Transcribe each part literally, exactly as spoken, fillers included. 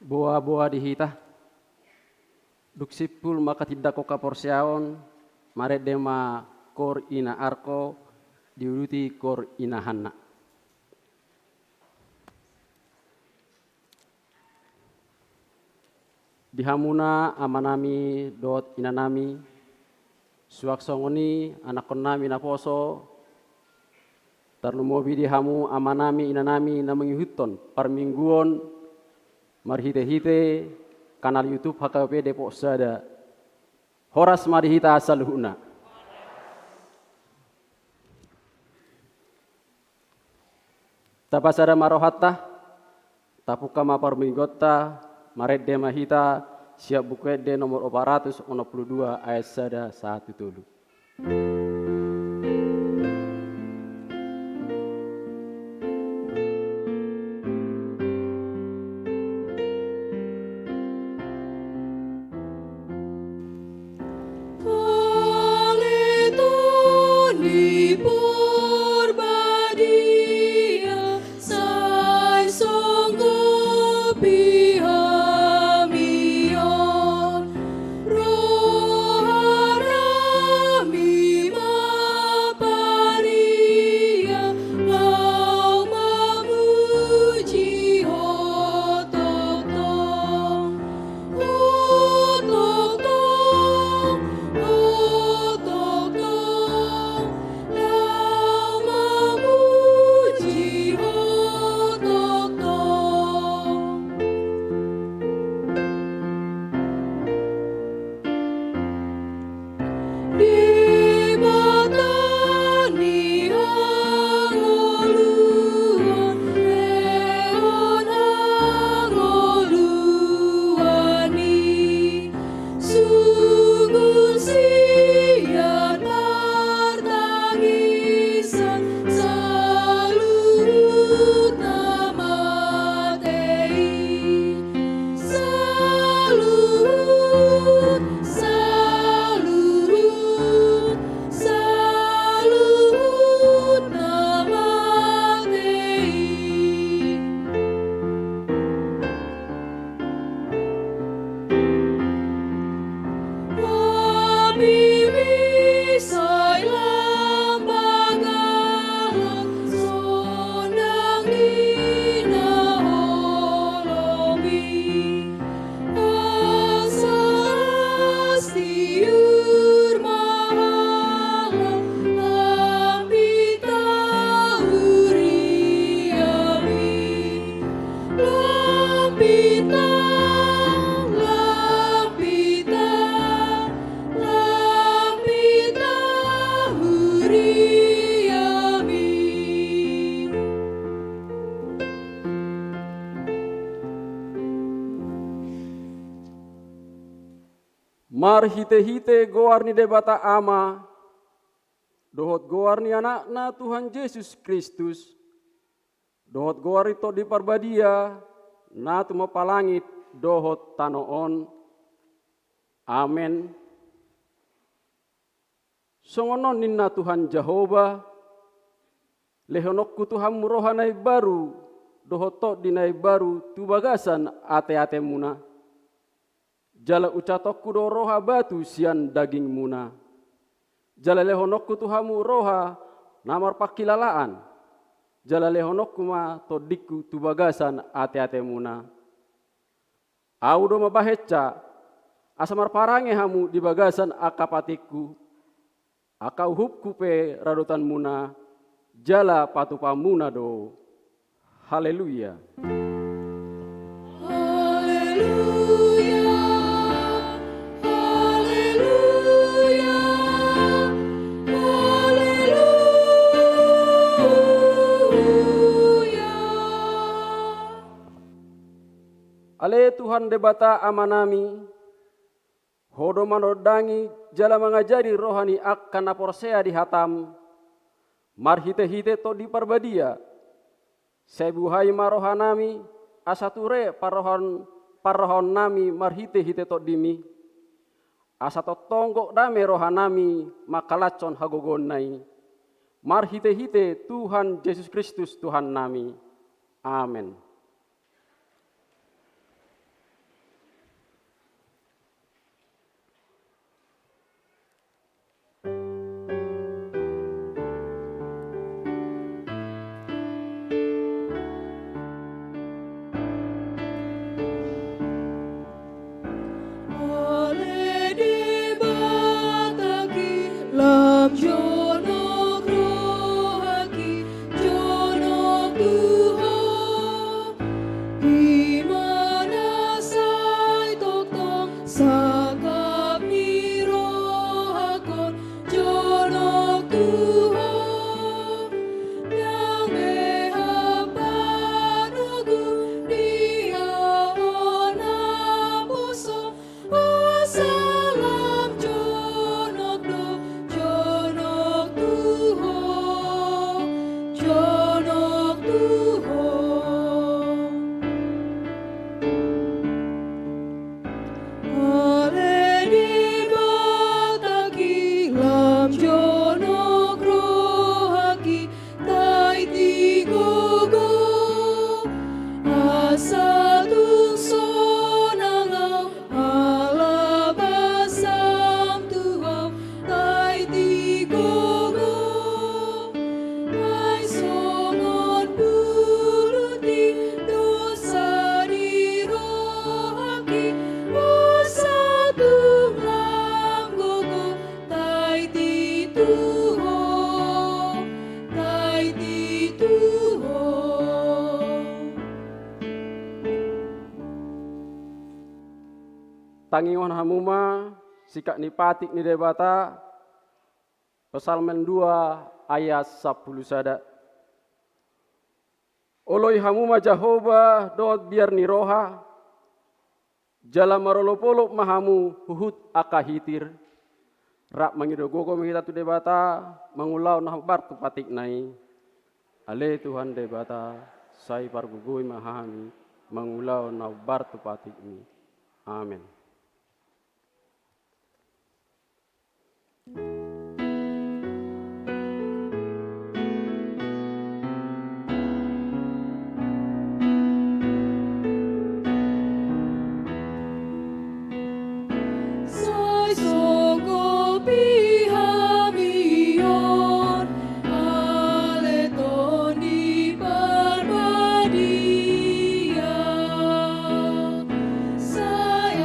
Boa-boa di hita. Dung simpul ma hatindanghon haporseaon, marende ma kor ina Arko, diuduti kor ina Hanna. Di hamuna amanami dohot inanami, suang songon i anakkonnami naposo, tarlumobi di hamu amanami inanami na mangihuthon parmingguon marhite-hite kanal YouTube H K B P Depok Sada. Horas ma di hita saluhutna. Tapasada ma rohanta, tapungka ma parmingguonta, marende ma hita sian Buku Ende nomor opat ratus onom pulu dua, ayat sada sahat tu tolu. Sai songgop hami on, roha nami ma paria, laho mamuji Ho tongtong. Ho tongtong, Ho tongtong, laho mamuji Ho tongtong. Debata ni hangoluan, lehon hangoluan i, sungkun sian partangisan saluhut na mate i. Saluhut, saluhut, saluhut na mate i. Hami misai lam bagalan, sondang ni na holom i. Asa hatiur ma halak, lam pita huriami. Lam pita, lam pita, lam pita huriami. Marhite-hite goar ni Debata Ama, dohot goar ni Anakna Tuhan Jesus Kristus, dohot goar ni Tondi Parbadia, na tumompa langit dohot tano on. Amen. Songon on ninna Tuhan Jahowa: Lehononku tu hamu roha na imbaru, dohot tondi na imbaru tu bagasan ateatemuna. Jala uncatonku do roha batu sian dagingmuna. Jala lehononku tu hamu roha na marpangkilalaan. Jala lehononku ma tondingku tu bagasan ateatemuna. Ahu do mambahensa, asa marparange hamu di bagasan angka patikku. Angka uhumku pe radotanmuna, jala patupamuna do. Haleluya. Haleluya, haleluya, haleluya. Ale Tuhan Debata Amanami, Ho do manondangi jala mangajari roha ni angka na porsea di hataM, marhitehite Tondi Parbadia. Sai buhai ma rohanami, asa ture parrohaon, parrohaonnami marhitehite TondiMi. Asa tongtong gok dame rohanami mangkalashon hagogoonna i. Marhitehite Tuhan Jesus Kristus Tuhannami. Amen. Ale Debatangki, lam jonok rohangki, jonok tu Ho. Ima na sai tongtong sangkap ni rohangkon, jonok tu Ho. Ndang be hapanogu di ahu naposo, asa lam jonok do, jonok tu Ho, jonok tu Ho. Ale Debatangki, lam jonok rohangki, taiti gogo, asa tung sonang ahu, ala basam tu Ho, taiti gogo. Ai songon buluti dosa ni rohangki, asa tung lam gogo, taiti tu Ho, taiti tu Ho. Tangihon hamu ma singkat ni patik ni Debata, Psalmen dua ayat sampulu sada. Oloi hamu ma Jahowa dohot biar ni roha, jala marolopolop ma hamu huhut angka hitir. Rap mangido gogo ma hita tu Debata, mangulahon na hombar tu patikna i. Ale Tuhan Debata, sai pargogoi ma hami, mangulahon na hombar tu patikMi. Amen. Sai songopi hami on, ale Tondi Parbadia. Sai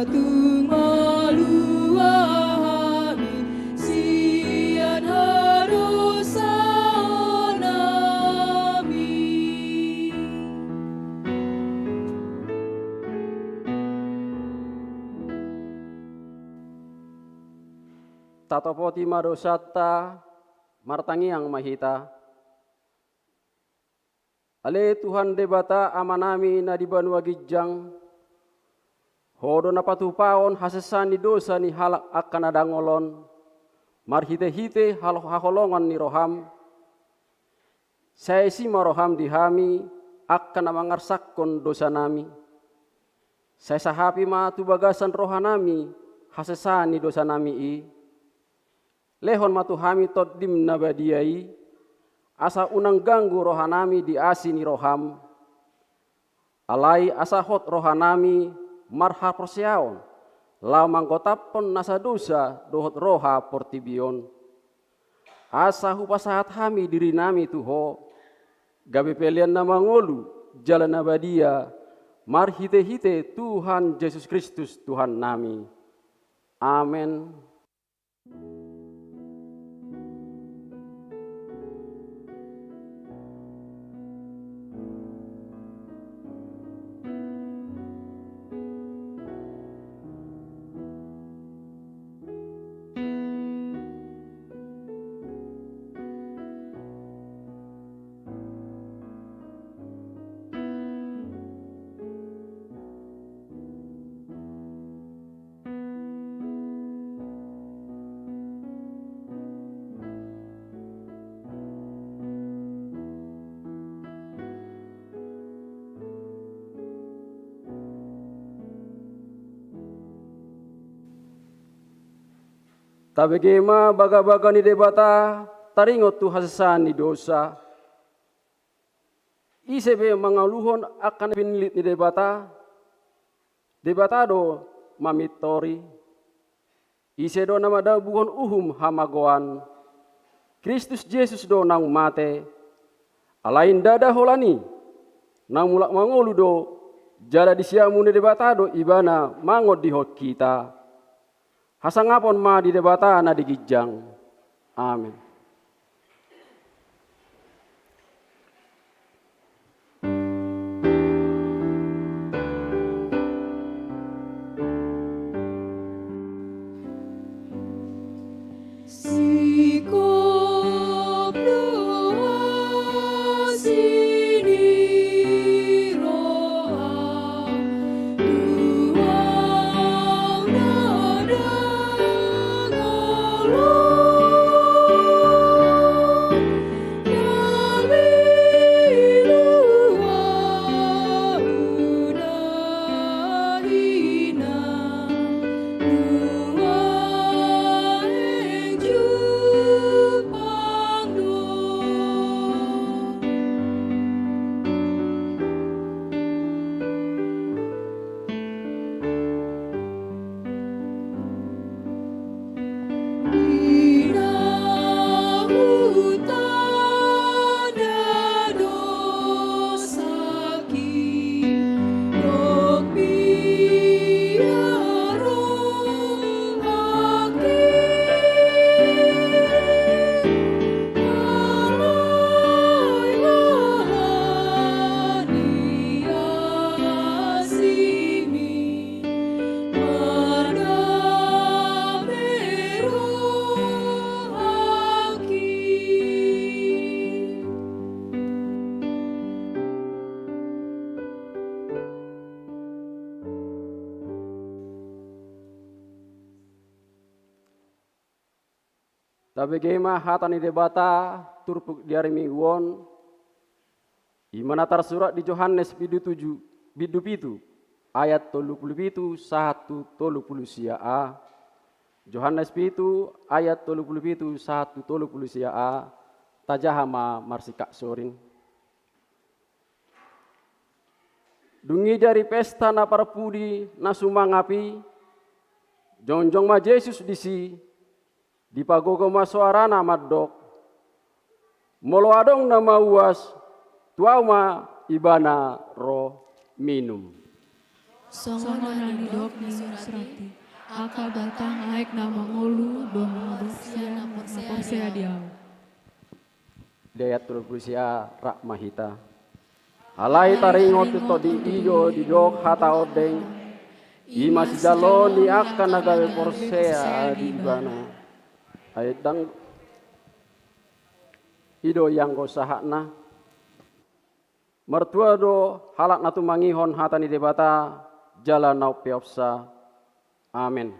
Tung malua hami sian hadosaon nami. Tatopoti ma dosanta, martangiang ma hita. Ale Tuhan Debata Amanami na di banua ginjang, Ho do na patupaon hasesaan ni dosa ni halak angka na dangol on, marhitehite halo-, haholongan ni roham. Sai isi ma roham di hami angka na mangarsakkon dosanami. Sai sahapi ma tu bagasan rohanami hasesaan ni dosanami i. Lehon ma tu hami Tondim na badia i, asa unang ganggu rohanami di asi ni roham. Alai asa hot rohanami marhaporseaon, laho manggotaphon nasa dosa dohot roha portibi on. Asa hupasahat hami dirinami tu Ho, gabe pelean na mangolu jala na badia, marhitehite Tuhan Jesus Kristus Tuhannami. Amen. Tabege ma bagabaga ni Debata taringot tu hasesaan ni dosa. Ise pe mangaluhon angka na pinillit ni Debata, Debata do mamintori. Ise do na mandabuhon uhum hamagoan, Kristus Jesus do naung mate. Alai ndada holan i, naung mulak mangolu do, jala di siamun ni Debata do Ibana mangondihon hita. Hasangapon ma di Debata na di ginjang. Amen. Singkop do asi ni roha, tuang na dangol on, na lilu ahu na hina. Tabege ma hata ni Debata turpuk di ari Minggu on, i ma na tarsurat di Johannes bindu tuju, bindu pitu, ayat tolu pulu pitu sahat tu tolu pulu sia a. Johannes pitu ayat tolu pulu pitu sahat tu tolu pulu sia a. Tajaha ma marsikaksoring. Dung i di ari pesta na parpudi na sumangap i, jongjong ma Jesus disi, dipagogo ma soarana mandok: Molo adong na mauas, tu ahu ma ibana ro minum. Songon na nidok ni surat i, angka batang aek na mangolu do mangolu sian na porsea di ahu. Di ayat tolu pulu sia rap ma hita. Alai taringot tu tondi i do didok hata ondeng, i ma sijalo ni angka na gabe porsea di ibana. Ai ndang i do ianggo sahatna. Martua do halak na tumangihon hata ni Debata jala na umpeopsa. Amen.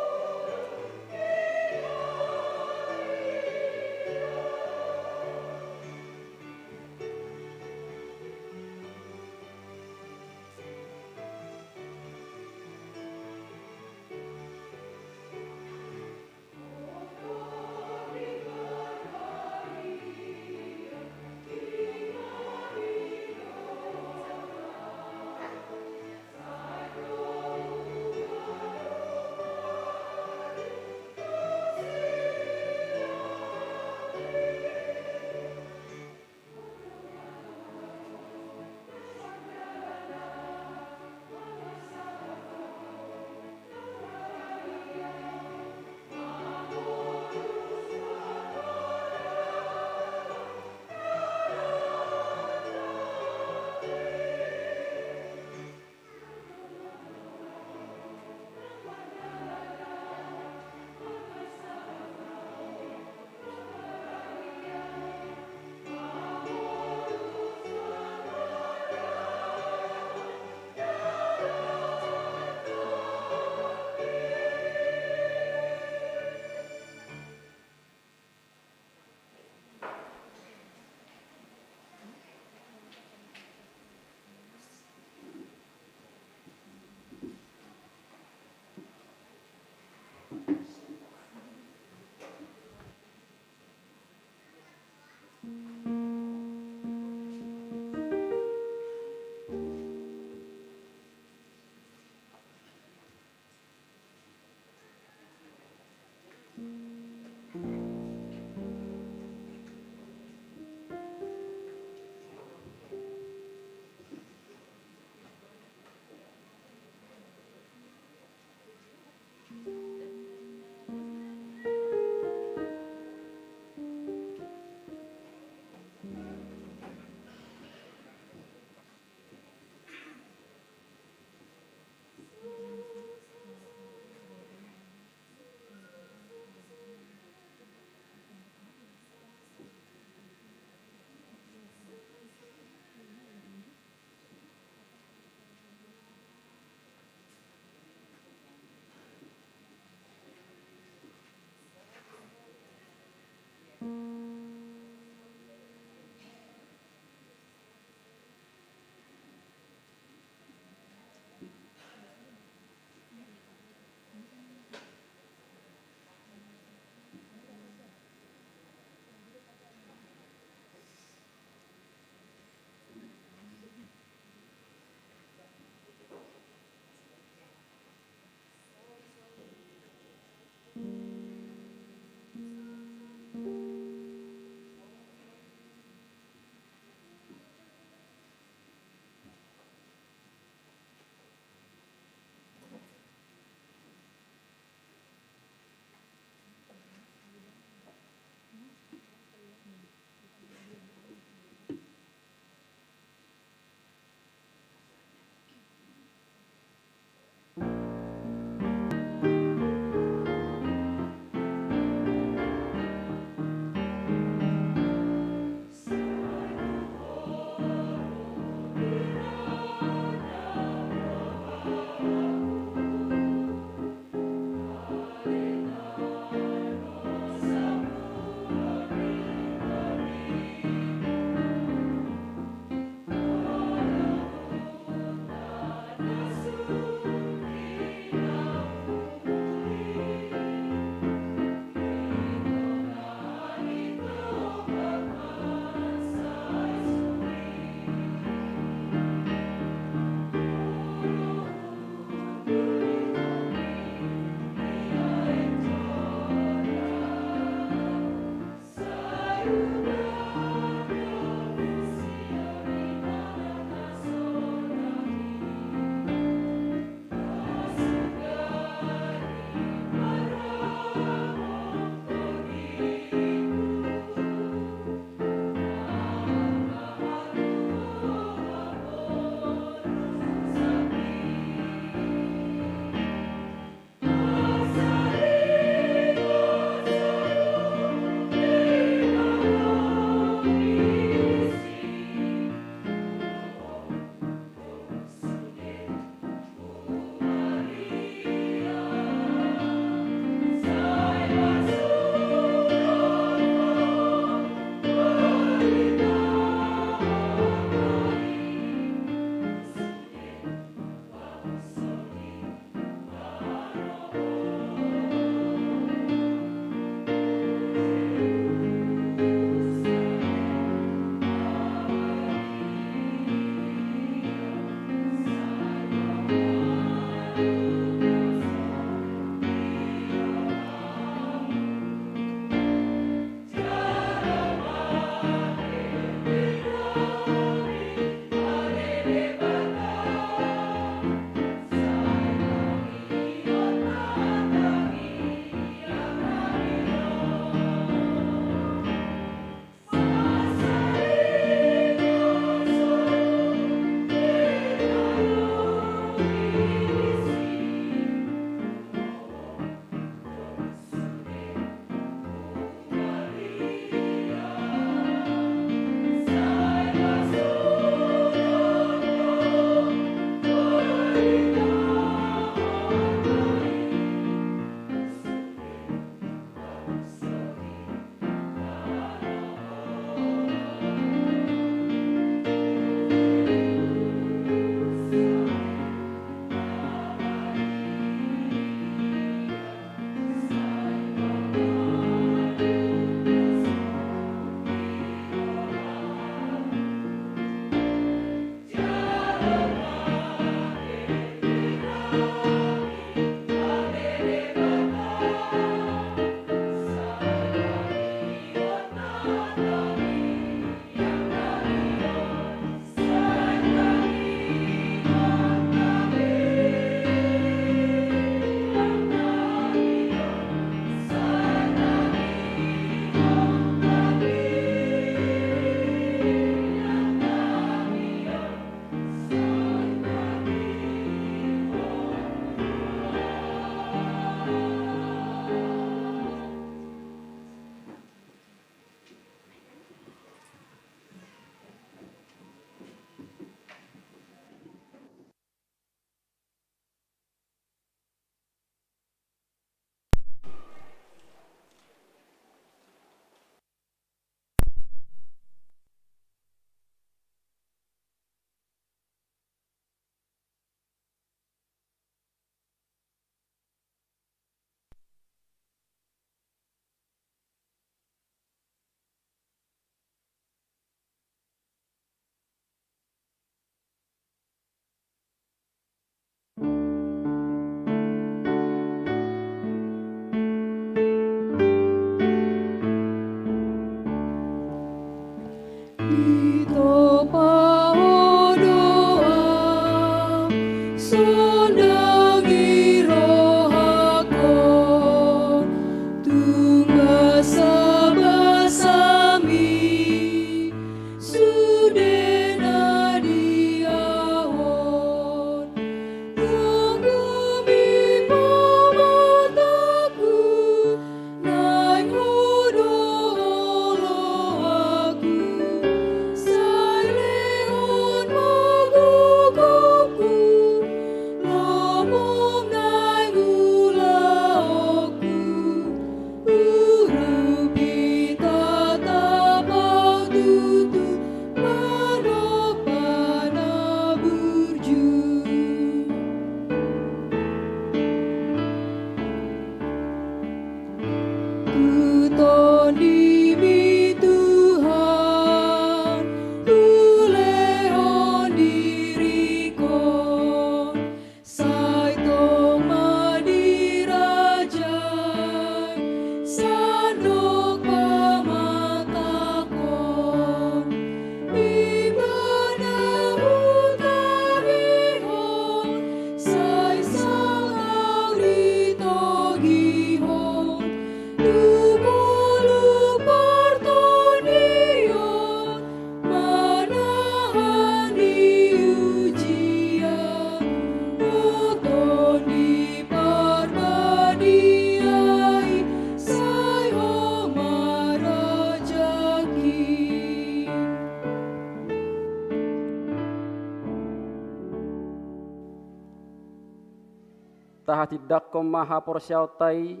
Tahatindangkon ma haporseaonta i,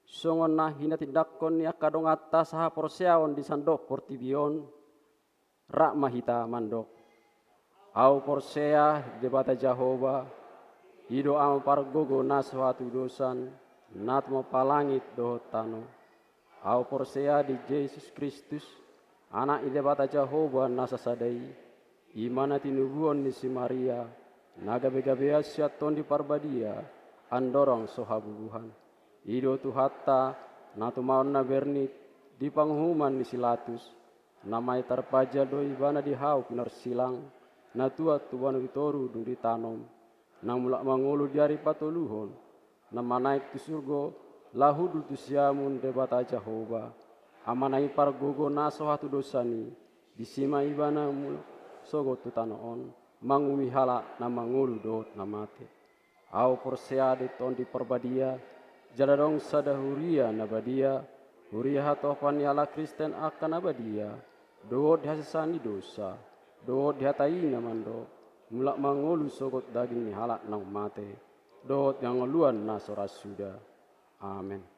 songon na hinatindangkon ni angka donganta sahaporseaon di sandok portibi on. Rap ma hita mandok: Ahu porsea di Debata Jahowa, i do Ama pargogo na so hatudosan, na tumompa langit dohot tano. Ahu porsea di Jesus Kristus, Anak ni Debata Jahowa na sasada i, i ma na tinubuhon ni si Maria, na gabegabean sian Tondi Parbadia, andorang so habubuhan. I do Tuhanta, na tumaon na bernit di panguhuman ni si Latus, na mate tarpanjal do Ibana di hau pinarsilang, na tuat tu banua ni toru dung ditanom, na mulak mangolu di ari patoluhon, na manaek tu surgo, laho hundul tu siamun Debata Jahowa, Amana i pargogo na so hatudosan i, disi ma Ibana mulak sogot tu tano on, manguhumi halak na mangolu dohot na mate. Ahu porsea di Tondi Parbadia, jala adong sada huria na badia, huria hatopan ni halak Kristen angka na badia, dohot di hasesaan ni dosa, dohot di hata i na mandok, mulak mangolu sogot daging ni halak naung mate, dohot di hangoluan na so ra suda. Amen.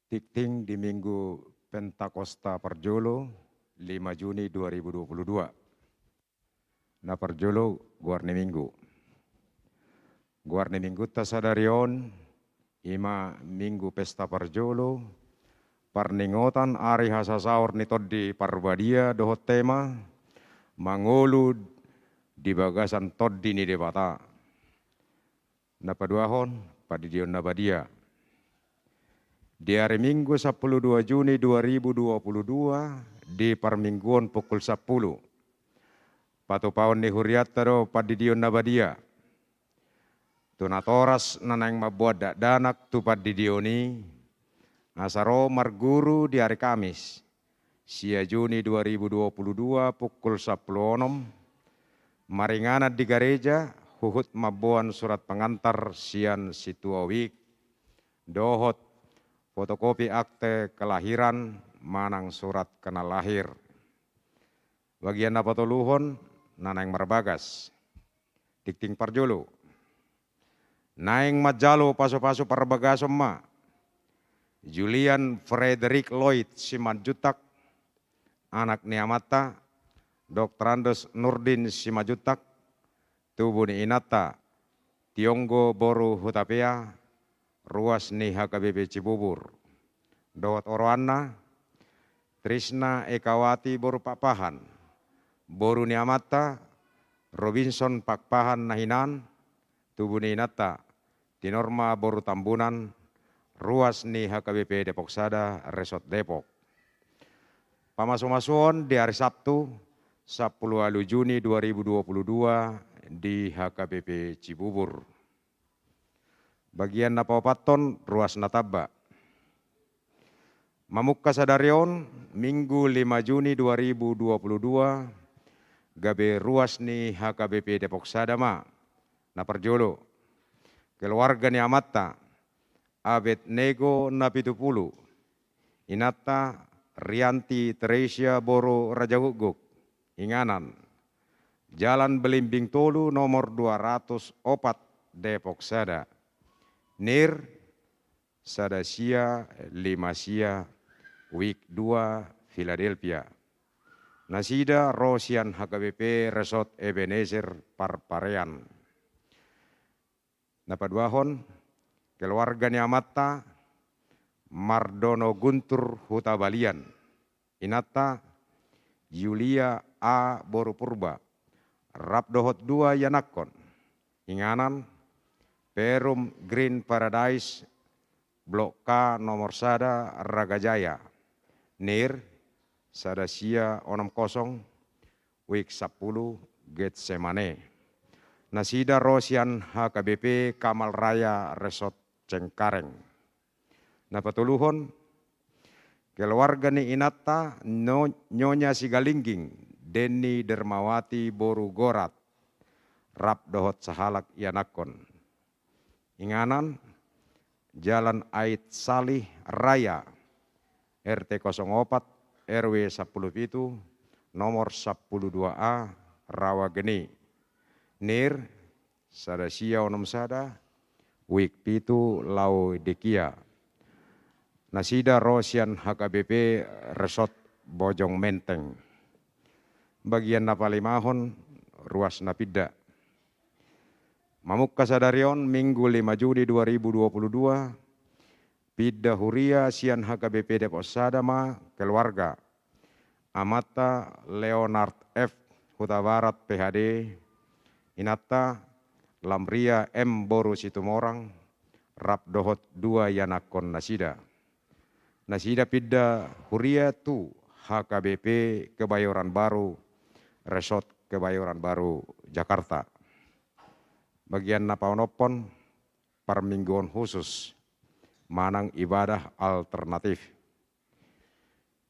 Tingting di Minggu Pentakosta parjolo, lima Juni dua ribu dua puluh dua. Na parjolo, goar ni Minggu. Goar ni Minggunta sadari on, i ma Minggu Pesta parjolo, parningotan ari hasasaor ni Tondi Parbadia dohot tema, mangolu di bagasan Tondi ni Debata. Na paduahon, Pandidion na Badia. Di ari Minggu sampulu dua Juni dua ribu dua puluh dua, di parmingguon pukul sampulu, patupaon ni hurianta do Pandidion na Badia. Tu natoras na naeng mamboan dakdanak tu pandidion i, asa ro marguru di ari Kamis, sia Juni dua ribu dua puluh dua, pukul sampulu onom, maringanan di gareja, huhut mamboan surat pengantar sian sintua wijk, dohot fotokopi akte kelahiran manang surat kenal lahir. Bagian na patoluhon, na naeng marbagas. Tingting parjolo. Naeng manjalo pasupasu parbagason ma Julian Frederick Lloyd Simanjuntak, anak ni amanta, Doktorandus Nurdin Simanjuntak, tubu ni inanta, Tionggo boru Hutapea, ruas ni H K B P Cibubur. Dohot oroanna, Trisna Ekawati boru Pakpahan, boru ni amanta, Robinson Pakpahan na hinan, tubu ni inanta, Tinorma boru Tambunan, ruas ni H K B P Depok Sada, Resort Depok. Pamasumasuon di ari Sabtu, sampulu ualu Juni dua ribu dua puluh dua, di H K B P Cibubur. Bagian na paopathon, ruas na tamba. Mamungka sadari on, Minggu lima Juni dua ribu dua puluh dua, gabe ruas ni H K B P Depok Sada ma. Na parjolo, keluarga ni amanta, Abednego Napitupulu, inanta, Rianti Teresia boru Rajagukguk, inganan, Jalan Belimbing Tolu, nomor dua ratus opat, Depok Sada. Nir, sada sia lima sia, wijk dua, Philadelphia. Nasida ro sian H K B P Resort Ebenezer Parparean. Na paduahon, keluarga ni amanta, Mardono Guntur Hutabalian, inanta, Yulia A boru Purba, rap dohot dua ianakhon, inganan, Perum Green Paradise, Blok K, nomor sada, Ragajaya. Nir, sada sia onom kosong, wijk sampulu, Getsemane. Nasida ro sian H K B P Kamal Raya Resort Cengkareng. Na patoluhon, keluarga ni inanta, no-, Nyonya Sigalingging, Denny Dermawati boru Gorat, rap dohot sahalak ianakhon. Inganan, Jalan Ait Salih Raya, R T kosong opat, R W sampulu pitu, nomor sampulu dua A, Rawageni. Nir, sada sia onom sada, wijk pitu, Laodikia. Nasida ro sian H K B P Resort Bojong Menteng. Bagian na palimahon, ruas na pinda. Mamungka sadari on, Minggu lima Juni dua ribu dua puluh dua, pinda huria sian H K B P Depok Sada ma keluarga. Amanta Leonard F Hutabarat P H D, inanta Lamria M boru Situmorang, rap dohot dua ianakhon nasida. Nasida pinda huria tu H K B P Kebayoran Baru, Resort Kebayoran Baru, Jakarta. Bagian na paonomhon, parmingguon khusus manang ibadah alternatif.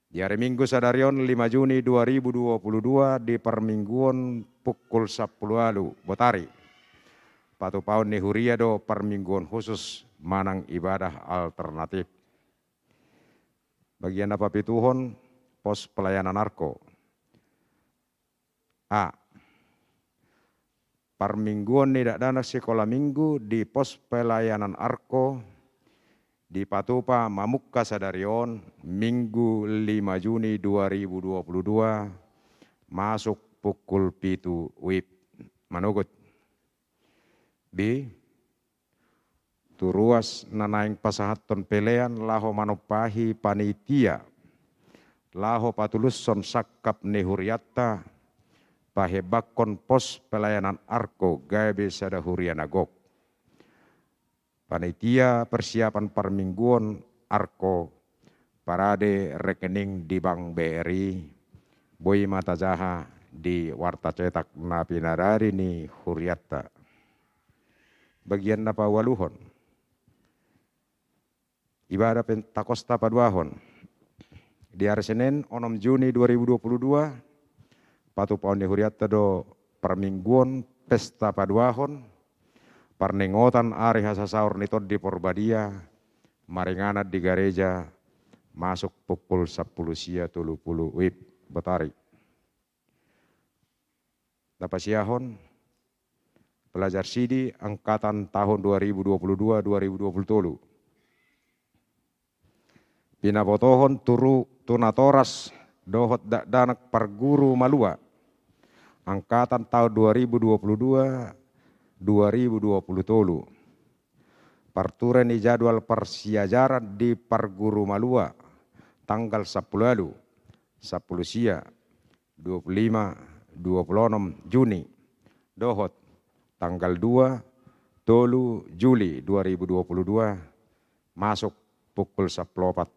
Di ari Minggu sadari on, lima Juni dua ribu dua puluh dua, di parmingguon pukul sampulu ualu botari, patupaon ni huria do parmingguon khusus manang ibadah alternatif. Bagian na papituhon, pos pelayanan Arko. A. Parmingguon ni dakdanak sikola minggu di pos pelayanan Arko, Dipatupa mamungka sadari on, Minggu lima Juni dua ribu dua puluh dua, masuk pukul pitu WIB. Manogot. B. Tu ruas na naeng pasahathon pelean laho manumpahi panitia laho patulushon sangkap ni hurianta, pahembangkon pos pelayanan Arko gabe sada huria na gok. Panitia persiapan parmingguon Arko, parade rekening di Bank B R I, boi ma tajaha di warta cetak na pinarade ni hurianta. Bagian na paualuhon. Ibadah Pentakosta paduahon. Di ari Senen, onom Juni dua ribu dua puluh dua, patupaon ni hurianta do parmingguon pesta paduahon, parningotan ari hasasaor ni Tondi Porbadia, maringanan di gareja, masuk pukul sampulu sia tolu pulu WIB botari. Na pasiahon, pelajar sidi angkatan tahun dua ribu dua puluh dua, dua ribu dua puluh tolu. Pinabotohon tu ru-, tu natoras dohot dakdanak parguru malua angkatan tahun dua ribu dua puluh dua, dua ribu dua puluh tolu. Parture ni jadwal parsiajaran di parguru malua, tanggal sampulu ualu, sampulu sia, dua puluh lima, dua puluh onom Juni, dohot tanggal dua, tolu Juli dua ribu dua puluh dua, masuk pukul sampulu opat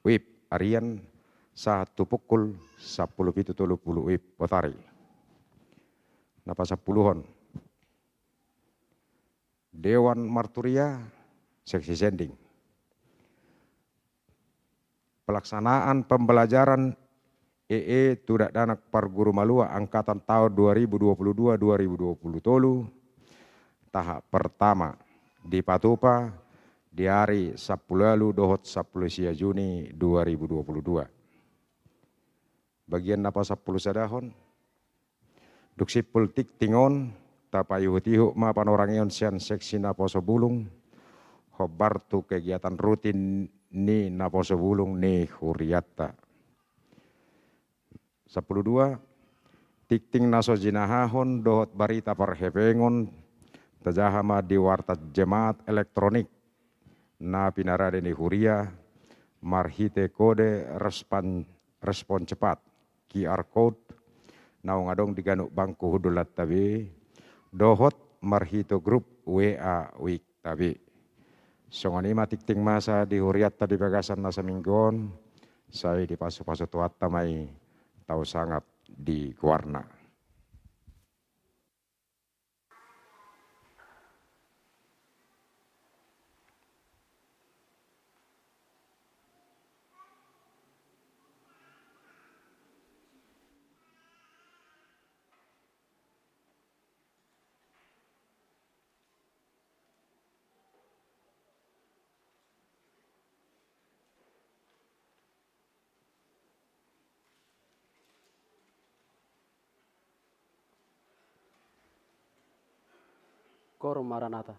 WIB arian sahat tu pukul sampulu pitu tolu pulu WIB botari. Na pasampuluhon. Dewan Marturia, seksi sending. Pelaksanaan pembelajaran E E tu dakdanak parguru malua angkatan tahun dua ribu dua puluh dua, dua ribu dua puluh tolu, tahap pertama, dipatupa di ari sampulu ualu dohot sampulu sia Juni dua ribu dua puluh dua. Bagian na pasampulu sadahon. Dung simpul tingting on, tapaihut-ihut ma panorangion sian seksi naposo bulung, hombar tu kegiatan rutin ni naposo bulung ni hurianta. Sampulu dua, tingting na so jinahahon dohot barita parhepengon, tajaha ma di warta jemaat elektronik, na pinarade ni huria, marhite kode respan-, respon cepat, Q R code, naung adong di ganup bangku hundulanta be, dohot marhite grup W A WIB ta be. Songon i ma tingting masa di hurianta di bagasan na saminggu on, sai dipasu-pasu Tuhanta ma i tau sangap di goarna. Korum Maranatha.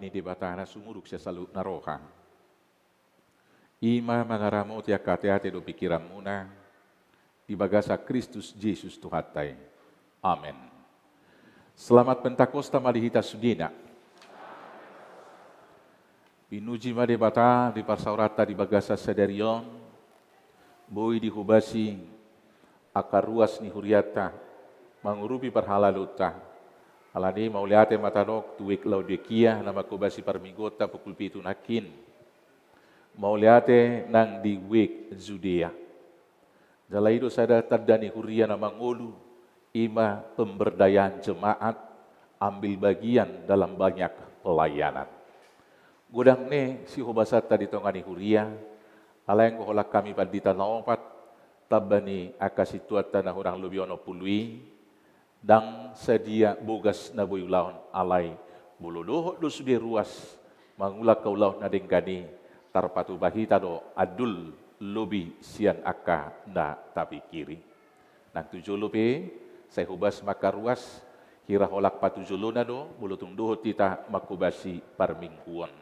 Ni Debata na sumurung sian saluhut na roha, i ma mangaramoti angka ateate dohot pingkiranmuna di bagasan Kristus Jesus Tuhanta i. Amen. Selamat Pentakosta ma di hita sudena. Pinuji ma Debata di parsaoranta di bagasan sadari on, boi dihobasi angka ruas ni hurianta mangurupi parhalashonta. Alani i mauliate ma tadok tu Wijk Laodikia na manghobasi parmingguonta pukul pitu nangkin. Mauliate nang di Wijk Judea. Jala i do sada tanda ni huria na mangolu, i ma pemberdayaan jemaat, ambil bagian dalam banyak pelayanan. Godang ne sihobasanta di tonga ni huria, alai anggo holan hami pandita na opat, tamba ni angka sintuanta na hurang lobi onom pulu i, ndang sadia bogas na boi ulaon, alai molo dohot do sude ruas mangula angka ulaon na denggan i, tarpatupa hita do andul lobi sian angka na tapingkiri. Nang tu jolo pe sai hobas ma angka ruas, hira holan patujolona do molo tung dohot hita manghobasi parmingguon.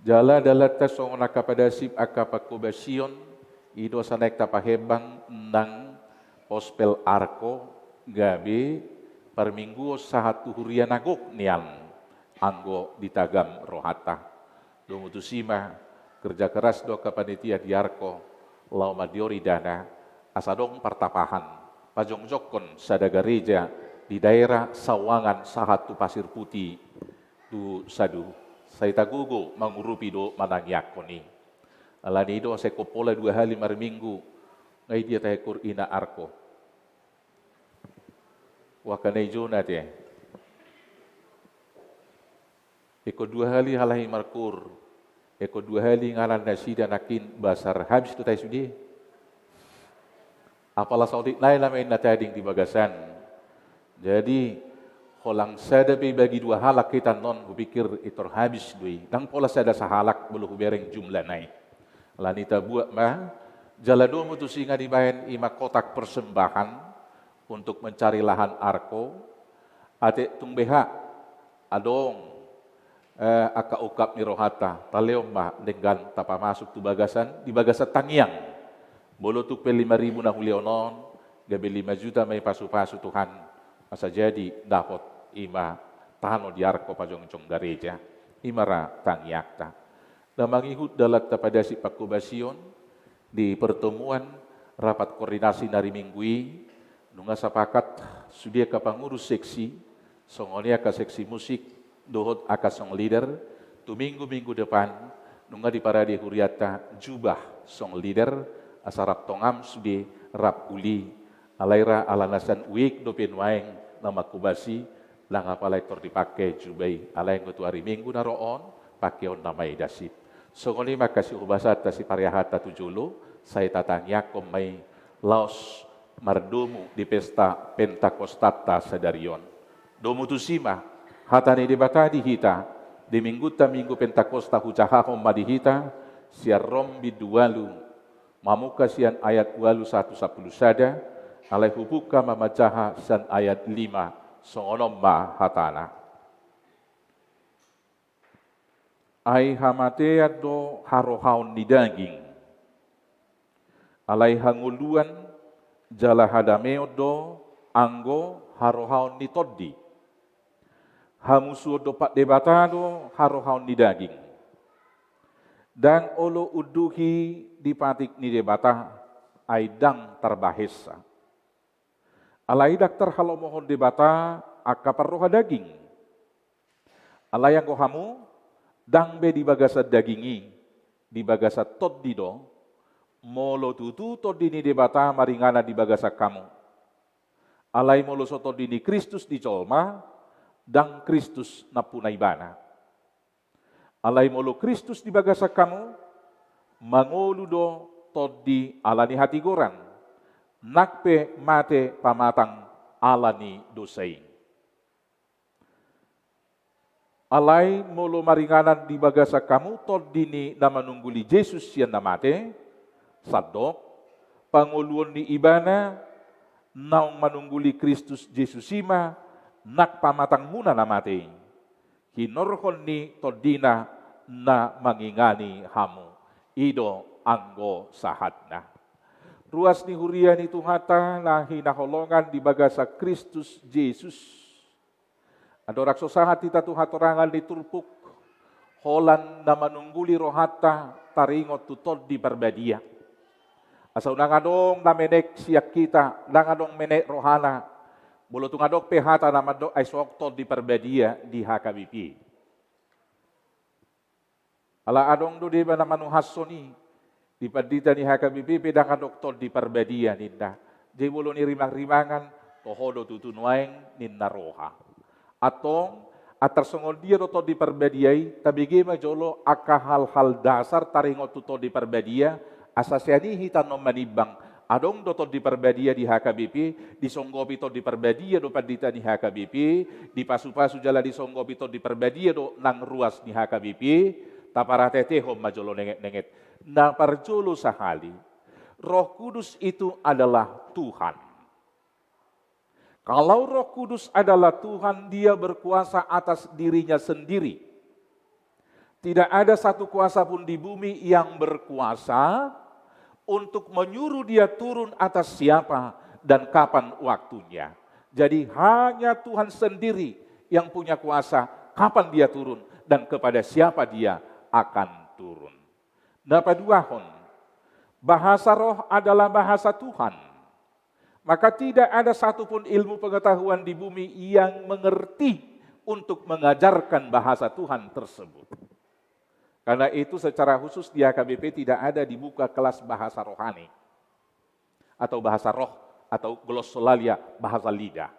Jala dalanta songon angka padasip angka panghobasion, i do asa naeng tapahembang nang Pospel Arko, gabe parmingguon sahat tu huria na gok nian anggo ditagam rohanta. Domu tusi ma, kerja keras do angka panitia di Arko laho mandiori dana asa adong partapahan pajongjongkon sada gareja di daerah Sawangan sahat tu Pasir Putih tu Saduhu. Sai tagogo mangurupi dohot manangiangkon i. Alani i do asa ingkon pola dua hali marminggu. Nga i dia tahe kur ina Arko? Waka na i jona te. Ingkon dua hali halahi markur. Ingkon dua hali inganan nasida nangkin basar habis do tahe sude. Apala saotik nai lama inna tading di bagasan. Jadi holan sada pe ibagi dua halak hita annon, hupikir intor habis do i. Ndang pola sada sahalak molo hubereng jumlah nai. Alani i tabuat ma, jala domu tusi nga dibaen i ma kotak persembahan untuk mencari lahan Arko, atik tung beha adong eh, angka ungkap ni rohanta, talehon ma denggan tapamasuk tu bagasan, di bagasan tangiang. Molo tung pe lima ribu na hulehon on, gabe lima juta ma i pasupasu Tuhan, asa jadi dapot i ma tano di Arko pajongjong gareja, i ma ra tangiangta. Na mangihut dalanta padasip panghobasion, di pertemuan rapat koordinasi na ri Minggu i, nunga sapakat sude angka pangurus seksi, songon i angka seksi musik, dohot angka song leader, tu minggu-minggu depan, nunga diparade hurianta jubah song leader, asa rap tongam sude rap uli, alai ra ala na sian Wijk dope nuaeng na manghobasi, ndang apala intor dipangke jubah i, alai anggo tu ari Minggu na ro on, pangkeonna ma i dasip. Songon i ma angka sihobasanta sipariahanta tu jolo, sai tatangiangkon ma i laos mardomu di pesta Pentakostanta sadari on. Domu tusi ma, hata ni Debata di hita, di minggunta Minggu Pentakosta hujahahon ma di hita, sian Rom bindu ualu, mamungka sian ayat ualu sahat tu sampulu sada, alai hupungka ma manjaha sian ayat lima, songon on ma hatana. Ai hamatean do harohaon ni daging, alai hangoluan jala hadameon do anggo harohaon ni Tondi. Hamusuon dompak Debata do harohaon ni daging. Ndang olo unduhi di patik ni Debata, ai ndang tarbahensa. Alai ndang tarhalomohon Debata angka parroha daging. Alai anggo hamu, ndang be di bagasan daging i, di bagasan Tondi do, molo tutu Tondi ni Debata maringanan di bagasan hamu. Alai molo so Tondi ni Kristus di jolma, ndang Kristus nampuna ibana. Alai molo Kristus di bagasan hamu, mangolu do Tondi ala ni hatigoran, nang pe mate pamatang ala ni dosa i. Alai molo maringanan di bagasan hamu Tondi ni na manungguli Jesus sian na mate, sandok pangoluon ni Ibana naung manungguli Kristus Jesus i ma nang pamatangmuna na mate i. Hinorhon ni tondina na mangingani hamu, i do anggo sahatna. Ruas ni huria ni Tuhanta na hinaholongan di bagasan Kristus Jesus. Andorang so sahat hita tu hatorangan ni turpuk, holan na manungguli rohanta taringot tu Tondi Parbadia. Asa unang adong na menek sian hita, ndang adong menek rohana, molo tung adong pe hata na mandok ai so adong Tondi Parbadia di H K B P. Ala adong do deba na manuhashon i, di pandita ni H K B P pe ndang adong Tondi Parbadia ninna. Jadi molo nirimang-rimangan, toho do tutu nuaeng ninna roha. Antong, antar songon dia do Tondi Parbadia i, tabege ma jolo angka hal-hal dasar taringot tu Tondi Parbadia, asa sian i hita annon manimbang, adong do Tondi Parbadia di H K B P, disonggopi Tondi Parbadia do pandita ni H K B P, dipasu-pasu jala disonggopi Tondi Parbadia do nang ruas ni H K B P, taparateatehon ma jolo nenget-nenget. Na parjolo sahali, Roh Kudus itu adalah Tuhan. Kalau Roh Kudus adalah Tuhan, Dia berkuasa atas dirinya sendiri. Tidak ada satu kuasa pun di bumi yang berkuasa untuk menyuruh Dia turun atas siapa dan kapan waktunya. Jadi, hanya Tuhan sendiri yang punya kuasa kapan Dia turun dan kepada siapa Dia akan turun. Na paduahon, bahasa roh adalah bahasa Tuhan. Maka tidak ada satu pun ilmu pengetahuan di bumi yang mengerti untuk mengajarkan bahasa Tuhan tersebut. Karena itu secara khusus di H K B P tidak ada dibuka kelas bahasa rohani. Atau bahasa roh, atau glossolalia, bahasa lidah.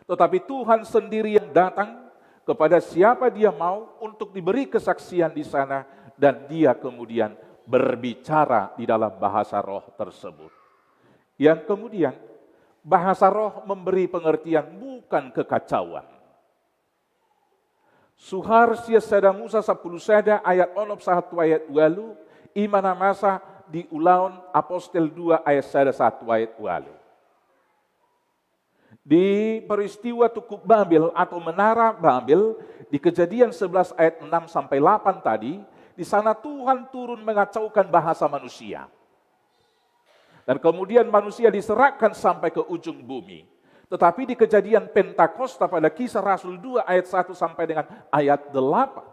Tetapi Tuhan sendiri yang datang kepada siapa Dia mau untuk diberi kesaksian di sana, dan Dia kemudian berbicara di dalam bahasa roh tersebut. Yang kemudian, bahasa roh memberi pengertian, bukan kekacauan. Suhar sian Sada Musa sampulu sada ayat onom sahat tu ayat ualu, i ma na masa di Ulaon Apostel dua ayat sada sahat tu ayat ualu. Di peristiwa Tungku Babel atau Menara Babel, di Kejadian sebelas ayat enam sampai delapan tadi, di sana Tuhan turun mengacaukan bahasa manusia. Dan kemudian manusia diserahkan sampai ke ujung bumi. Tetapi di Kejadian Pentakosta pada Kisah Rasul dua ayat satu sampai dengan ayat delapan,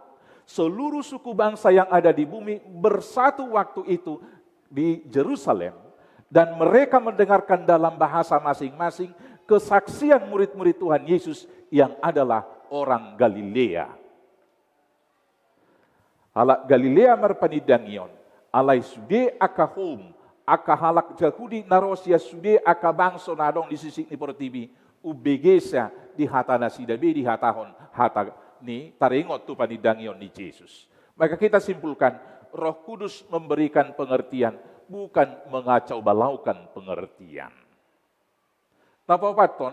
seluruh suku bangsa yang ada di bumi bersatu waktu itu di Jerusalem, dan mereka mendengarkan dalam bahasa masing-masing kesaksian murid-murid Tuhan Yesus yang adalah orang Galilea. Halak Galilea marpanindangion, alai sude angka houm, angka halak Jahudi na ro sian sude angka bangso na adong di sisik ni portibi, umbegesa di hata nasida be dihatahon hata ni taringot tu panindangion ni Jesus. Maka kita simpulkan, Roh Kudus memberikan pengertian, bukan mengacau balaukan pengertian. Na paopathon,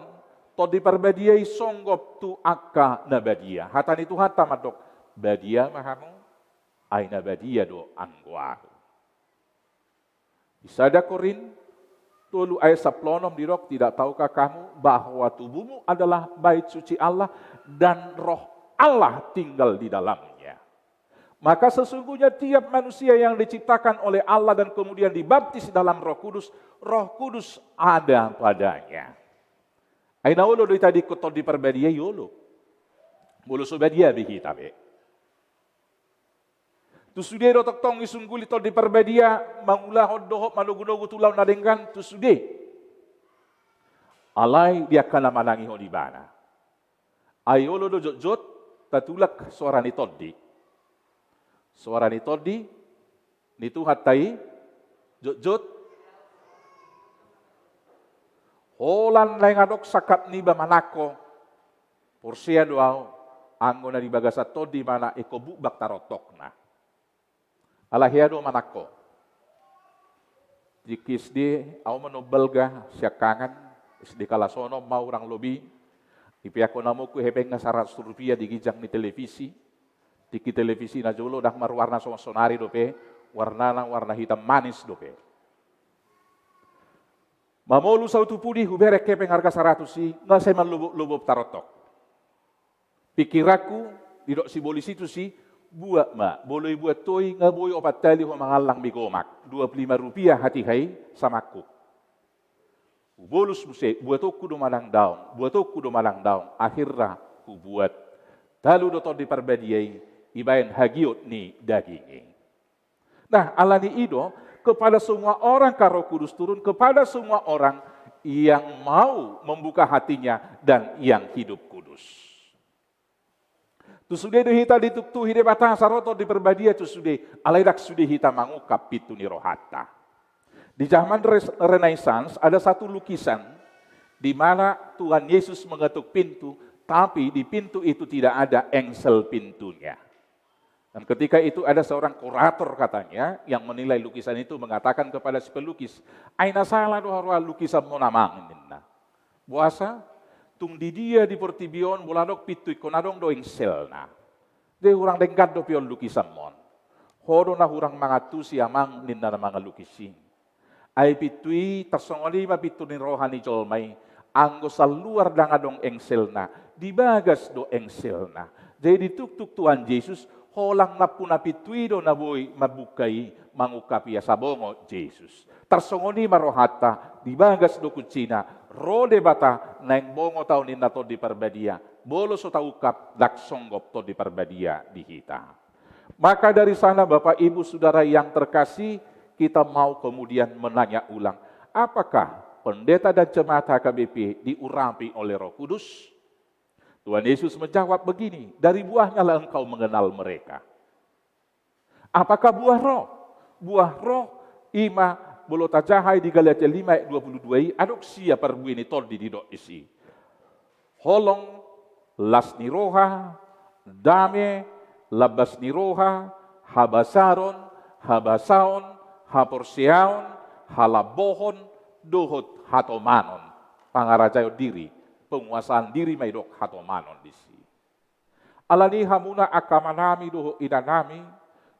Tondi Parbadia i songgop tu angka na badia. Hata ni Tuhanta mandok, badia ma hamu, ai na badia do anggo ahu. Di sada Korint tolu ayat sampulu onom didok, tidak tahukah kamu bahwa tubuhmu adalah bait suci Allah dan Roh Allah tinggal di dalamnya? Maka sesungguhnya tiap manusia yang diciptakan oleh Allah dan kemudian dibaptis dalam Roh Kudus, Roh Kudus ada padanya. Ai na olo do i tadi ingkon Tondi Parbadia i olo. Molo so badia be hita be. Tu sude do tongtong disungguli Tondi Parbadia mangulahon dohot manogunogu tu ulaon na denggan tu sude. Alai di angka na manangihon ibana. Ai olo do jotjot tatulak soara ni Tondi. Soara ni Tondi ni Tuhanta i jotjot. Holan naeng adong sangkap niba manangko. Porsea do ahu, anggo na di bagasan Tondi ma na ingkon bukbak tarontokna. Ala hea do manangko. Tingki S D, ahu ma na umbalga siangkangan, S D kalas onom ma hurang lobi. Dipeakkon amoku hepengna saratus rupiah di ginjang ni televisi. Tingki televisi na jolo ndang marwarna songon sonari dope, warnana warna hitam manis dope. Mamolu saut tu pudi hubereng hepeng arga saratus i, nga sai manlobop-lobop tarontok. Pikiranku, Didok sibolis i tusi, buat ma, molo ibuat ho i nga boi opat hali ho mangallang mie gomak, dua puluh lima rupiah hatiha i samangkuk. Hubolus muse, buatonku do manang daong, buatonku do manang daong, akhirna hubuat. Talu do Tondi Parbadia i, ibaen hagiot ni daging i. Nah, alani i do, kepada semua orang kan Roh Kudus turun, kepada semua orang yang mau membuka hatinya dan yang hidup kudus. Tu sude do hita dituktuhi Debata asa ro Tondi Parbadia tu sude, alai ndang sude hita mangungkap pintu ni rohanta. Di zaman res-, Renaissance ada satu lukisan di mana Tuhan Yesus mengetuk pintu, tapi di pintu itu tidak ada engsel pintunya. Dan ketika itu ada seorang kurator katanya yang menilai lukisan itu mengatakan kepada si pelukis, "Ai na sala do haroa lukisanmon amang," ninna. "Boasa, tung di dia di portibi on molo adong pintu ingkon adong do engselna. Jadi hurang denggan dope on lukisanmon. Ho do na hurang mangantusi amang," ninna na mangalukis i. "Ai pintu i tarsongon i ma pintu ni roha ni jolma i, anggo salluar ndang adong engselna, di bagas do engselna. Jadi dituktuk Tuhan Jesus, holan nampuna pintu i do na boi mambuka i, mangungkap i asa bongot Jesus. Tarsongon i ma rohanta, di bagas do kuncina, ro Debata, naeng bongot ahu ninna Tondi Parbadia, molo so taungkap, ndang songgop Tondi Parbadia di hita." Maka dari sana, Bapak, Ibu, Saudara yang terkasih, kita mau kemudian menanya ulang, apakah pendeta dan jemaat H K B P diurapi oleh Roh Kudus? Tuhan Yesus menjawab begini, "Dari buahnya lah engkau mengenal mereka." Apakah buah Roh? Buah Roh i ma molo tajaha i di Galatia lima ayat dua puluh dua i, adong sia parbue ni tondi didok disi. Holong, las ni roha, dame, lambas ni roha, habasaron, habasaon, haporseaon, halambohon, dohot hatomanon. Pangarajaon diri, penguasaan diri ma idok hatomanon disi. Alani i hamuna angka amanami dohot inanami,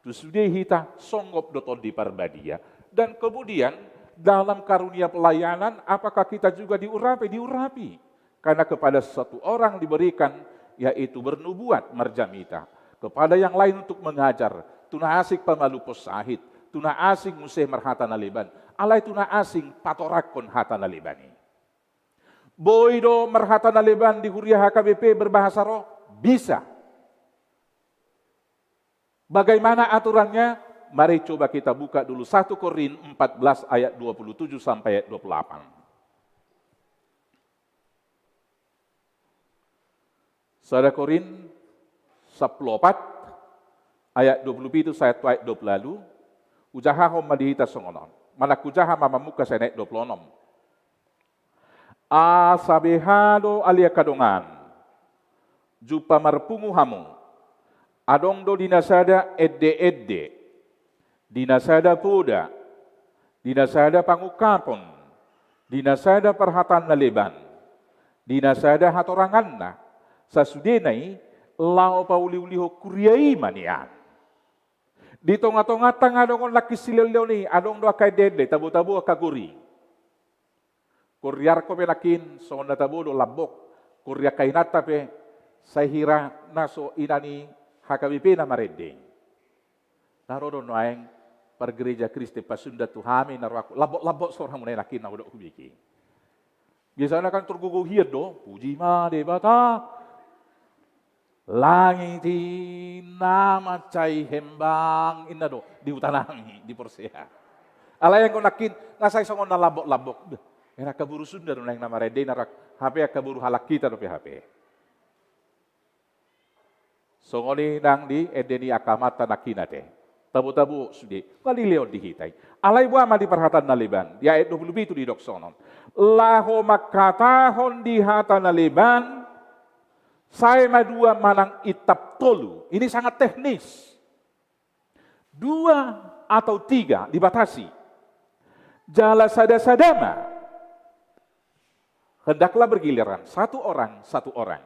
tu sude hita songgop do Tondi Parbadia. Dan kemudian dalam karunia pelayanan, apakah kita juga diurapi? Diurapi. Karena kepada satu orang diberikan, yaitu bernubuat, marjamita. Kepada yang lain untuk mengajar, tu na asing pamalumhon sahit, tu na asing muse marhata na leban, alai tu na asing patoranghon hata na leban i. Boi do marhata na leban di huria H K B P berbahasa roh? Bisa. Bagaimana aturannya? Mari coba kita buka dulu satu Korin empat belas ayat dua puluh tujuh sampai ayat dua puluh delapan. Sada Korin sampulu opat ayat dua puluh pitu sahat tu ayat dua puluh ualu. Hujahahon ma di hita songon on. Manang hujaha ma mamungka sian ayat dua puluh onom. Asa beha do ale angka dongan, jumpa marpungu hamu, adong do di na sada ende-ende, di na sada poda, di na sada pangungkapon, di na sada parhataan na leban, di na sada hatoranganna, sasudena i laho pauliulihon huria i ma nian. Di tonga-tonganta nga adong on nangkin silehon-lehon i, adong do angka ende-ende, tabo-tabo angka gori. Korriarko pe nangkin songon na tabo do lambok, korriar angka inanta pe sai hira na so ina ni H K B P na marende. Na ro do nuaeng pargereja Kristen Pasundan tu hami na rohangku, lambok-lambok so rohamuna i nangkin na hudok hubege. Biasana kan torgogoi hian do, puji ma Debata. Langit i na mansai hembang, inna do di huta nami di Porsea. Alai anggo nangkin nga sai songon na lambok-lambok. Beh, enak angka boru Sunda do naeng na marende, na rap hape angka boru halak hita dope hape. Songon i nang di ende ni angka amanta nangkin ate. Tabo-tabo sude, nga dilehon di hita i. Alai boha ma di parhataan na leban, di ayat dua puluh pitu didok songon on. Laho mangkatahon di hata na leban, sae ma dua manang intap tolu. Ini sangat teknis. Dua atau tiga dibatasi. Jala sada-sada ma. Hendaklah bergiliran, satu orang, satu orang.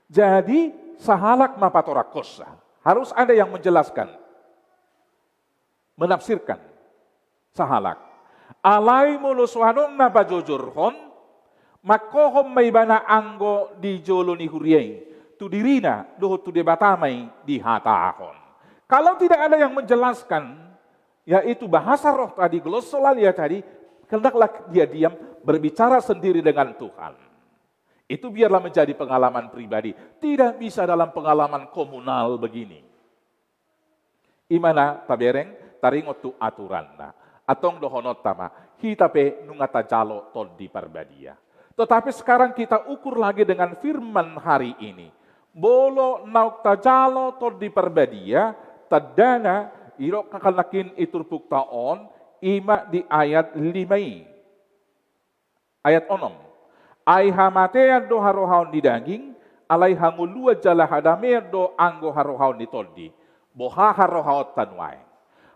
Jadi, sahalak ma patoranghonsa. Harus ada yang menjelaskan, menafsirkan. Sahalak. Alai molo so adong na pajojorhon, mangkohom ma ibana anggo di jolo ni huria i. tu dirina dohot tu Debata ma i dihatahon. Kalau tidak ada yang menjelaskan, yaitu bahasa roh tadi, glossolalia tadi, hendaklah dia diam, berbicara sendiri dengan Tuhan. Itu biarlah menjadi pengalaman pribadi. Tidak bisa dalam pengalaman komunal begini. I ma na tabereng, taringot tu aturanna. Antong dohononta ma, hita pe nunga tajalo Tondi Parbadia. Tetapi sekarang kita ukur lagi dengan firman hari ini. Molo naung tajalo Tondi Parbadia, tandana, didok angka nangkin i turpukta on, i ma di ayat lima i. Ayat onom. Ai hamatean do harohaon ni daging, alai hangoluan jala hadameon do anggo harohaon ni Tondi. Boha harohaonta nuaeng?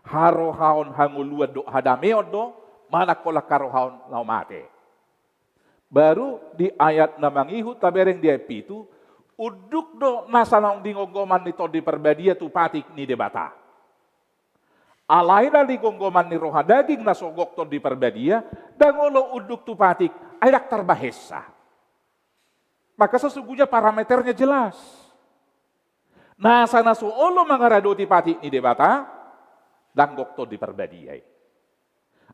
Harohaon hangoluan dohot hadameon do, manang holan harohaon laho mate? Baru di ayat na mangihut tabereng di ayat pitu, unduk do nasa naung di gomgoman ni Tondi Parbadia tu patik ni Debata. Alai na di gomgoman ni roha daging na so gok Tondi Parbadia, ndang olo unduk tu patik, ai ndang tarbahensa. Maka sesungguhnya parameternya jelas. Nasa na so olo mangaradoti patik ni Debata, ndang gok Tondi Parbadia i.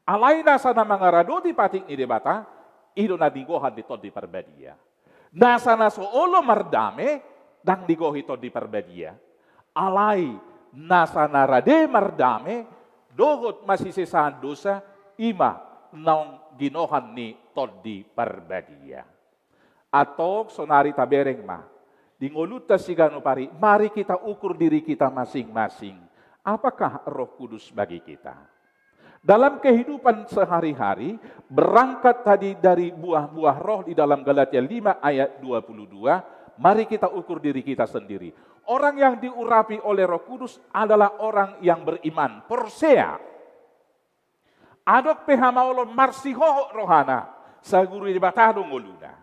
Alai nasa na mangaradoti patik ni Debata, i do na nigohan ni Tondi Parbadia. Nasa na so olo mardame, ndang nigohi Tondi Parbadia. Alai nasa na rade mardame dohot masisesahan dosa, i ma naung ginohan ni Tondi Parbadia. Antong sonari tabereng ma, di ngolunta siganup ari, mari kita ukur diri kita masing-masing. Apakah Roh Kudus bagi kita? Dalam kehidupan sehari-hari, berangkat tadi dari buah-buah roh di dalam Galatia lima ayat dua puluh dua, mari kita ukur diri kita sendiri. Orang yang diurapi oleh Roh Kudus adalah orang yang beriman, porsea. Adong pe hamaolon marsihohot rohana, saguru Debata do ngoluna.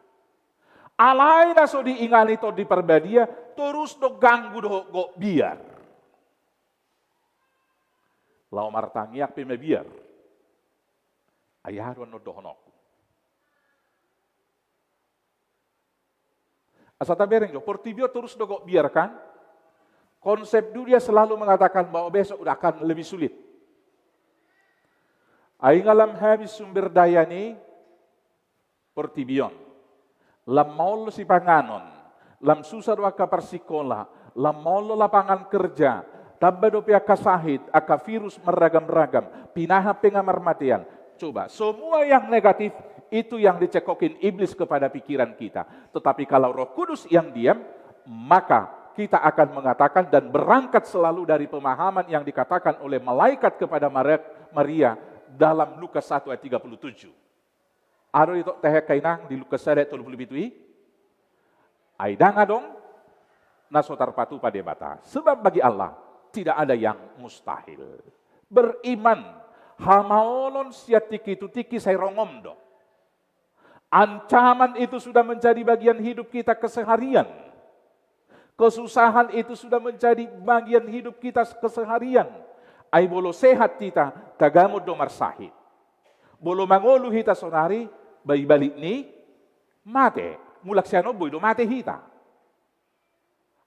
Alai na so diingani Tondi Parbadia, torus do ganggu dohot gok biar. Laho martangiang pe mabiar. Ai aha do annon dohononku? Asa tabereng jo, portibi on torus do gok biar kan? Konsep dunia selalu mengatakan bahwa besok udah akan lebih sulit. Ai nga lam habis sumber daya ni portibi on. Lam maol do sipanganon, lam susah do angka parsikola, lam maol do lapangan kerja, tamba dope angka sahit, angka virus marragam-ragam, pinahan pe nga marmatean. Coba, semua yang negatif itu yang dicekokin iblis kepada pikiran kita. Tetapi kalau Roh Kudus yang diam, maka kita akan mengatakan dan berangkat selalu dari pemahaman yang dikatakan oleh malaikat kepada Mare-, Maria dalam Lukas satu ayat tiga puluh tujuh. Aha do didok tahe angka inang di Lukas sada ayat tolu pulu pitu i? Ai ndang adong na so tarpatupa Debata. Sebab bagi Allah tidak ada yang mustahil. Beriman, hamaolon sian tingki tu tingki sai rongom do. Ancaman itu sudah menjadi bagian hidup kita keseharian. Kesusahan itu sudah menjadi bagian hidup kita keseharian. Ai molo sehat hita, tagamon do marsahit. Molo mangolu hita sonari, baibalik ni mate. Mulak sian on boi do mate hita.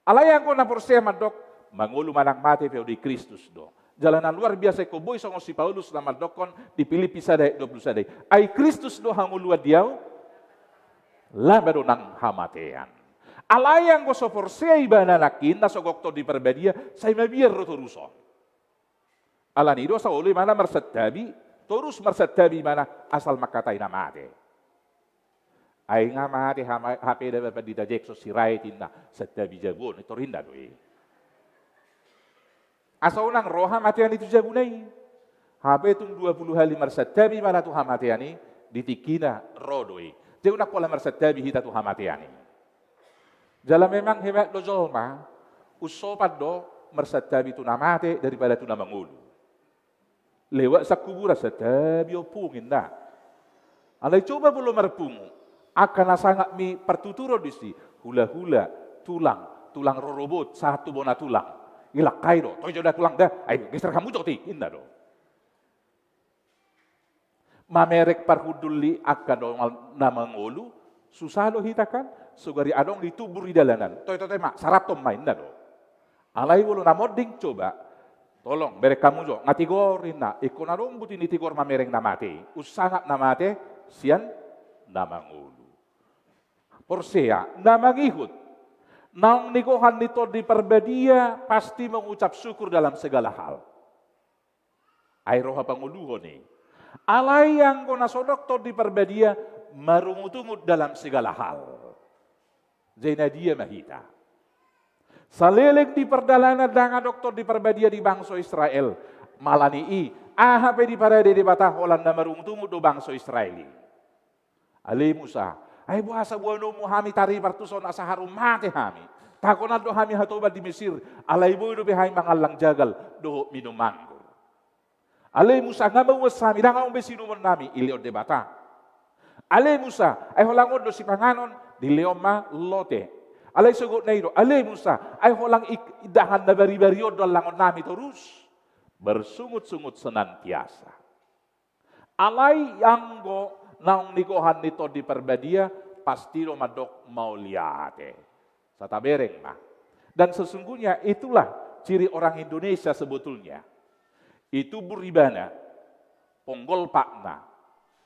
Alai anggo na porsea mandok, mangolu manang mate pe on di Kristus do. Jala na luar biasa ingkon boi songon si Paulus na mandokkon di Pilippi sada ayat dua pulu sada i. Ai Kristus do hangoluan di ahu, laba do nang hamatean. Alai anggo so porsea ibana nangkin na so gok Tondi Parbadia, sai mabiar do toruson. Alani do asa olo ibana marsantabi, torus marsantabi ibana asal mangkatai na mate. Ai nga mate hama-, hape da Pandita Jackson Sirait inna, santabi jabu on, tor inna do i. Asa unang ro hamatean i tu jabuna i. Hape tung dua pulu hali marsantabi ibana tu hamatean i, di tingkina ro do i. Jadi unang pola marsantabi hita tu hamatean i. Jala memang hebat do jolma, umsopat do marsantabi tu na mate daripada tu na mangolu. Lewat sian kuburan, santabi ompung inna. Alai coba molo marpungu, angka na sangap ni partuturon disi, hulahula, tulang, tulang rorobot, sahat tu bona tulang. Dilangkai do, toe jo da tulang da, ai geser hamu jo ate, inna do. Mamereng parhundul ni angka dongan na mangolu, susah do hita kan? Sugari adong di tubu di dalanan, toe-toe ma, sarathon ma inna do. Alai molo na monding coba, tolong, bereng hamu jo, nga tigor inna, ingkon adong buti ni tigor mamereng na mate, umsangap na mate, sian na mangolu. Porsea, na mangihut, naung nigohan ni Tondi Parbadia, pasti mengucap syukur dalam segala hal. Ai roha pangoluhon i. Alai anggo na so dok Tondi Parbadia, marungut-ungut dalam segala hal. Jadi na dia ma hita? Saleleng di pardalanan ndang adong Tondi Parbadia di bangso Israel. Mala ni i, aha pe diparade Debata holan na marungut-ungut do bangso Israel i. Ale Musa, ai boasa boanonmu hami taripar tuson asa harum mate hami? Tagonan do hami hatoban di Mesir, alai boi dope hami mangallang jagal dohot minum anggur. Ale Musa, nga mauas hami, ndang adong be siinumonnami, dilehon Debata. Ale Musa, ai holan on do sipanganon, dilehon ma lote. Alai sogot na i do, ale Musa, ai holan ik-, indahan na bari-bari on do allangonnami torus. Bersungut-sungut senantiasa. Alai anggo naung nigohan ni Tondi Parbadia, pasti do mandok mauliate. Satabereng ma. Dan sesungguhnya itulah ciri orang Indonesia sebetulnya. I tumbur ibana, ponggol patna.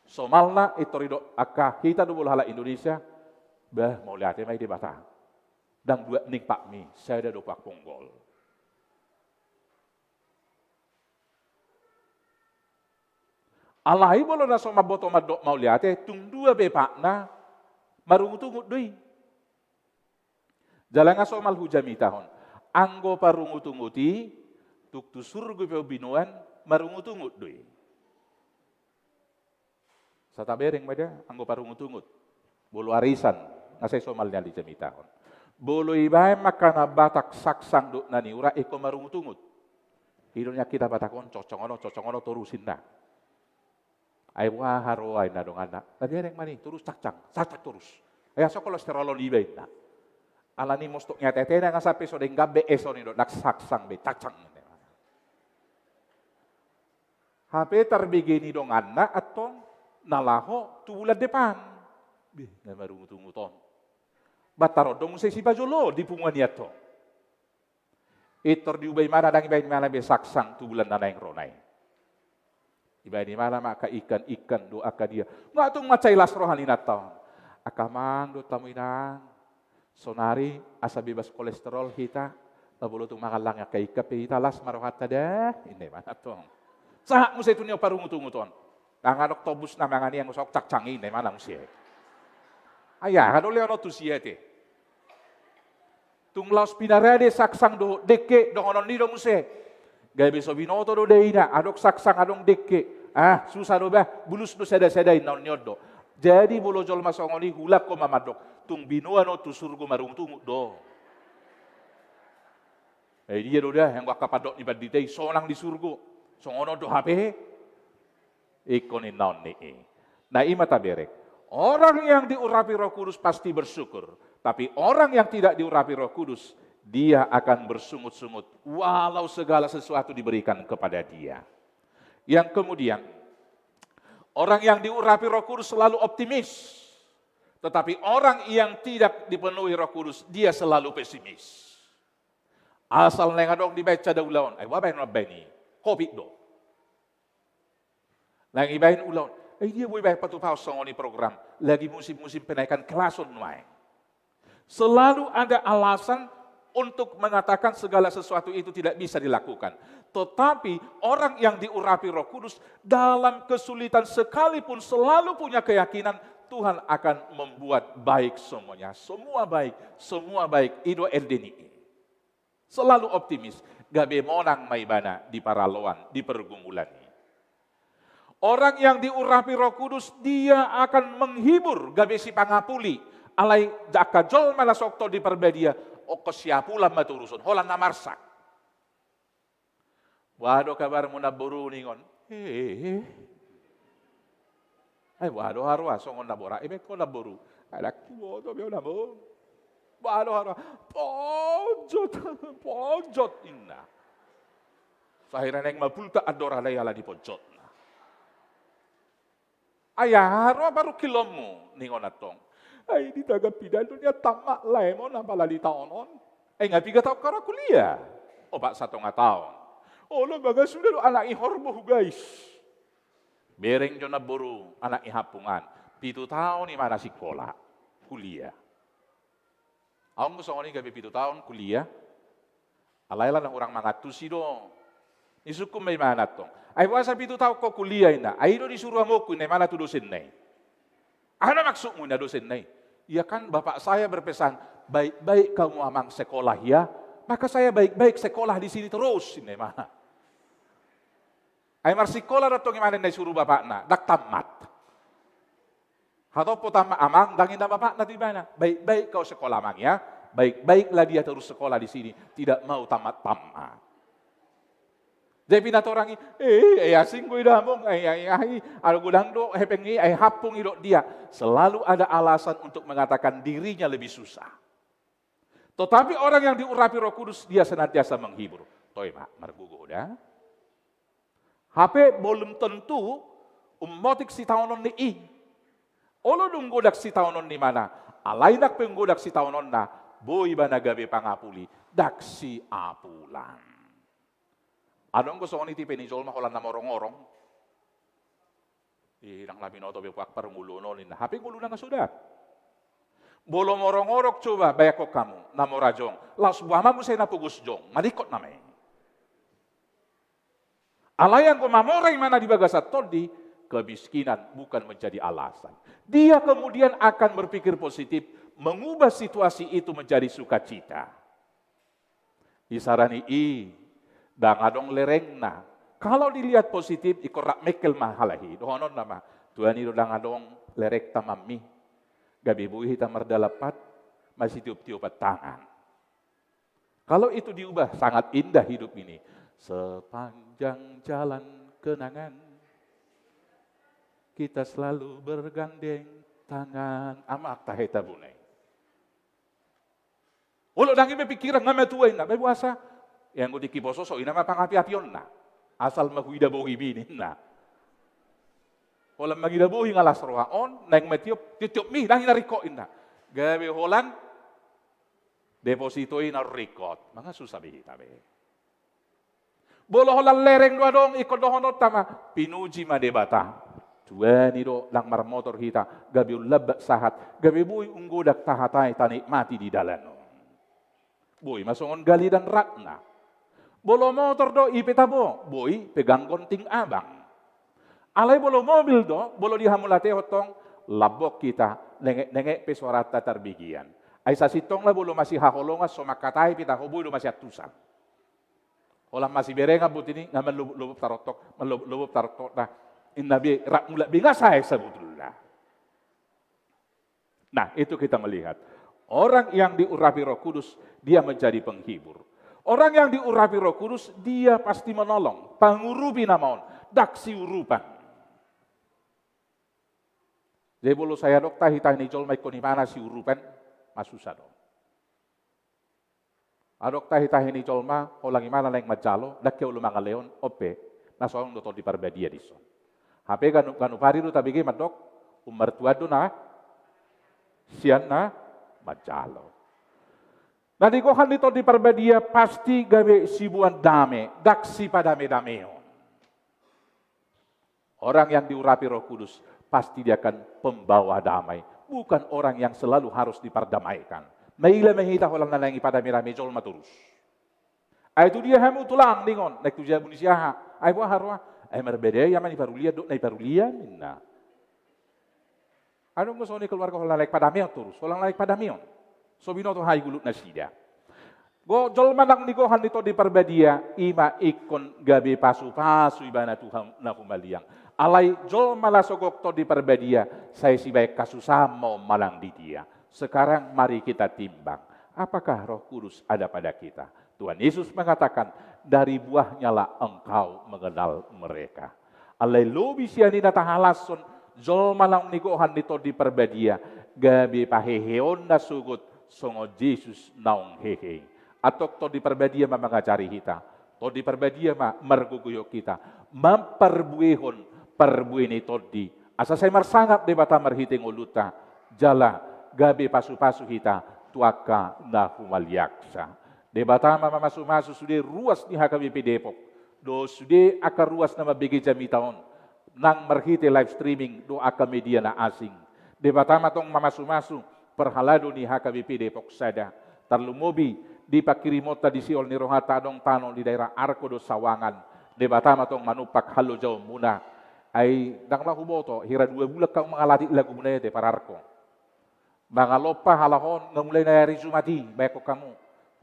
Somalna, intor didok angka hita do molo halak Indonesia, bah, mauliate ma i Debata. Ndang dua ning patmi, sada do pangponggol. Alai molo na so mamboto mandok mauliate, tung dua pe patna, marungut-ungut do i. Jala nga somal hujamitahon. Anggo parungut-ungut i, tung tu surgo pe binoan, marungut-ungut do i. Satabereng ma da, anggo parungut-ungut. Molo arisan, nga sai somal nian dijamitahon. Molo ibaen ma angka na Batak saksang dohot na niura, ingkon marungut-ungut. I do nian hita Batak on, cocong on, cocong on, torus inna. Ai boha haroa inna donganna. Tabereng ma ni, torus caksang, caksang torus. Ai asa kolesterol on iba inna. Alani mostok ni ateatena nga sampe so denggan be, eh, so ni do, ndang saksang be, caksang inna. Hape tarbege ni donganna antong na laho tu bulan depan. Beh, na marungut-ungut on. Ba tarondo muse sipajolo di punguan i antong. Intor diuba imana, ndang ibaen imana be saksang tu bulan na naeng ro na i. Ibaen imana ma angka ikan-ikan do angka dia. Nga tung mansai las roha ni inanta on. Angka amang dohot hamu inang, sonari asa bebas kolesterol hita, na molo tung mangallang angka ikan pe hita las ma rohanta da, inna imana antong. Sahat muse tu nion parungut-ungut on. Ndang adong tombus na mangan i, anggo so caksang i, inna imana muse. Ai aha do lehon on tusi ate? Tung laos pinarade saksang dohot dengke, dohonon ni do muse. Gabe so binoto do daina, adong saksang adong dengke. Ah, susah do bah, bulus do sada-sada inna on ni on do. Jadi molo jolma songon i, hulangkon ma mandok, tung binoan on tu surgo marungut-ungut do. Eh, dia do da, anggo angka pandok ni pandita i, sonang di surgo. Songon on do hape. Ingkon inna on ni i. Na i ma tabereng. Orang yang diurapi Roh Kudus pasti bersyukur. Tapi orang yang tidak diurapi Roh Kudus, dia akan bersungut-sungut walau segala sesuatu diberikan kepada dia. Yang kemudian, orang yang diurapi Roh Kudus selalu optimis. Tetapi orang yang tidak dipenuhi Roh Kudus, dia selalu pesimis. Asal naeng adong dibaen sada ulaon, ai boha baen on, baen i, covid do. Naeng ibaen ulaon, ai dia boi baen patupaon songon i program, lagi musim-musim penaikan kelas on nuaeng. Selalu ada alasan untuk mengatakan segala sesuatu itu tidak bisa dilakukan. Tetapi orang yang diurapi Roh Kudus, dalam kesulitan sekalipun selalu punya keyakinan Tuhan akan membuat baik semuanya. Semua baik, semua baik. I do ende ni i. Selalu optimis, gabe monang ma ibana di paraloan, di pergumulan i. Orang yang diurapi Roh Kudus, dia akan menghibur, gabe sipangapuli. Alai angka jolma na so dok Tondi Parbadia, ongkos siapulan ma turuson, holan na marsak. Boha do kabarmu namboru ningon? Hehe. Ai boha do haroa songon na borat i baen ho namboru? Ai ndang huboto be ho namboru. Boha do haroa? Ponjot, ponjot inna. Sahira naeng mapulta andorana i ala ni ponjotna. Ai aha haroa parungkilonmu ningon antong? Ai di tagan pidal do nian tamat lae mon apala di taon on. Ai nga piga taon haroa kuliah? Opat satonga taon. Olo, bagas suda do anak i horbo hugais. Bereng jo namboru anak i hampung an. Pitu taon imana sikola, kuliah. Au anggo songon i gabe pitu taon kuliah. Alai ala na hurang mangantusi do. Disungkun ma imana antong. Ai boasa pitu taon ho kuliah inna? Ai i do disuru amonku inna imana tu dosenna i. Aha na maksudmu inna dosenna i? Iya kan bapak saya berpesan, baik-baik kamu amang sekolah ya. Maka saya baik-baik sekolah di sini terus inna imana. Ai marsikola do antong imana inna disuru bapakna, ndang tamat. Hatop ho tamat amang, ndang inna bapakna tu ibana. Baik-baik kau sekolah amang ya. Baik-baiklah dia terus sekolah di sini. Tidak mau tamat-tamat. Jadi pinatorang i, eh, eh, asing do i da among, eh, eh, eh, aduh godang do hepeng i, eh, hampung i dok dia. Selalu ada alasan untuk mengatakan dirinya lebih susah. Tetapi orang yang diurapi Roh Kudus, dia senantiasa menghibur. Toe ma, margogo da. Hape belum tentu ummotik sitaonon ni i. Olo dung godang sitaonon ni imana, alai nang pe godang sitaononna, boi ibana gabe pangapuli, ndang siapulan. Adong do songon i tipe ni jolma holan na morong-orong. Ih, ndang na binoto be puak parngoluon on inna. Hape ngoluna nga so dapot. Molo morong-orong coba bayangkon hamu, na mora jong. Laos boha ma muse na pogos jong, maningkot nama i. Alai anggo mamora imana di bagasan tondi, kemiskinan bukan menjadi alasan. Dia kemudian akan berpikir positif, mengubah situasi itu menjadi sukacita. Isarani i, ndang adong lerengna. Kalau dilihat positif, ingkon rap mengkel ma halak i. Dohononna ma, tuani do ndang adong lerengta mammi. Gabe boi hita mardalan pat, masitiop-tiopan tangan. Kalau itu diubah, sangat indah hidup ini. Sepanjang jalan kenangan, kita selalu bergandeng tangan. Amang tahe tabunai. Olo ndang i be pikiran, nga matua inna, be boasa. Ia anggo tingki poso so inna ma pangapi-apionna. Asal ma huida bohi be ninna. Holan mangida bohi nga las roha on, naeng matiop, tiop-tiop mi, ndang inna ringkot inna. Gabe holan deposito i na ringkot. Manga susah be hita be. Molo holan lereng do adong, ingkon dohononta ma, pinuji ma Debata. Tuani do ndang marmotor hita, gabe umlambat sahat, gabe boi umgodang tahatai tanikmati di dalan on. Boi ma songon gali dan ratna. Molo motor do i pe tabo, boi pegang gonting abang. Alai molo mobil do, molo di hamu latehon tong, lambok hita, nengek-nengek pe suaranta tarbigian. Ai sasintongna molo masihaholongan so mangkatai pe taho boi do masiantusan. Holan masiberengan boti ni, nga manlobop-lobop tarontok, manlobop-lobop tarontok, nah, inna be, rap mulak be nga sae sabutulna. Nah, itu kita melihat. Orang yang diurapi Roh Kudus, dia menjadi penghibur. Orang yang diurapi Roh Kudus, dia pasti menolong. Pangurupi nama on, ndang siurupan. Jadi molo sai adong tahi-tahi ni jolma ingkon imana siurupan, masusa do. Adong tahi-tahi ni jolma, holan imana naeng manjalo, ndang hea olo mangalehon, on pe, na so adong do Tondi Parbadia dison. Hape ganup, ganup ari do tabege mandok, ummartua do na, sian na manjalo. Na nigohan ni Tondi Parbadia pasti gabe siboan dame, ndang sipadame-dameon. Orang yang diurapi Roh Kudus, pasti dia akan pembawa damai. Bukan orang yang selalu harus diperdamaikan. Maila ma hita holan na naeng ipadame-dame jolma torus. Ai tu dia hamu tulang ningon, naeng tu jabu ni si aha. Ai boha roha. Ai marbadai ama ni parulian do na i parulian, ninna. Adong do songon i keluarga holan na naeng padameon torus, holan na naeng padameon. So binoto hami gulut nasida. Go, jolma naung nigohan ni Tondi Parbadia, i ma ingkon gabe pasu-pasu ibana tu na humaliang. Alai jolma na so gok Tondi Parbadia, sai sibaen hasusahan ma on manang di dia. Sekarang mari kita timbang, apakah Roh Kudus ada pada kita? Tuhan Yesus mengatakan, dari buahnya lah engkau mengenal mereka. Alai lobi sian i na tahalashon, jolma naung nigohan ni Tondi Parbadia, gabe paheheonna sogot songon Jesus naung hehe i. Antong Tondi Parbadia ma mangajari hita. Tondi Parbadia ma margogoihon hita. Mamparbuehon parbue ni tondi. Asa sai marsangap Debata marhite ngolunta. Jala gabe pasu-pasu hita tu angka na humaliangsa. Debata ma mamasumasu sude ruas ni H K B P Depok dohot sude angka ruas na mambege jamita on nang marhite live streaming dohot angka media na asing. Debata ma tong mamasumasu parhalado ni H K B P Depok sada, tarlumobi di panghirimonta di sihol ni rohanta adong tano di daerah Arko dohot Sawangan. Debata ma tong manumpak halojaonmuna. Ai ndang na huboto, hira dua bulan hamu mangalati lagumuna i ate, pararko. Mangalompa halak on nga mulai na ari Jumat i baenon hamu.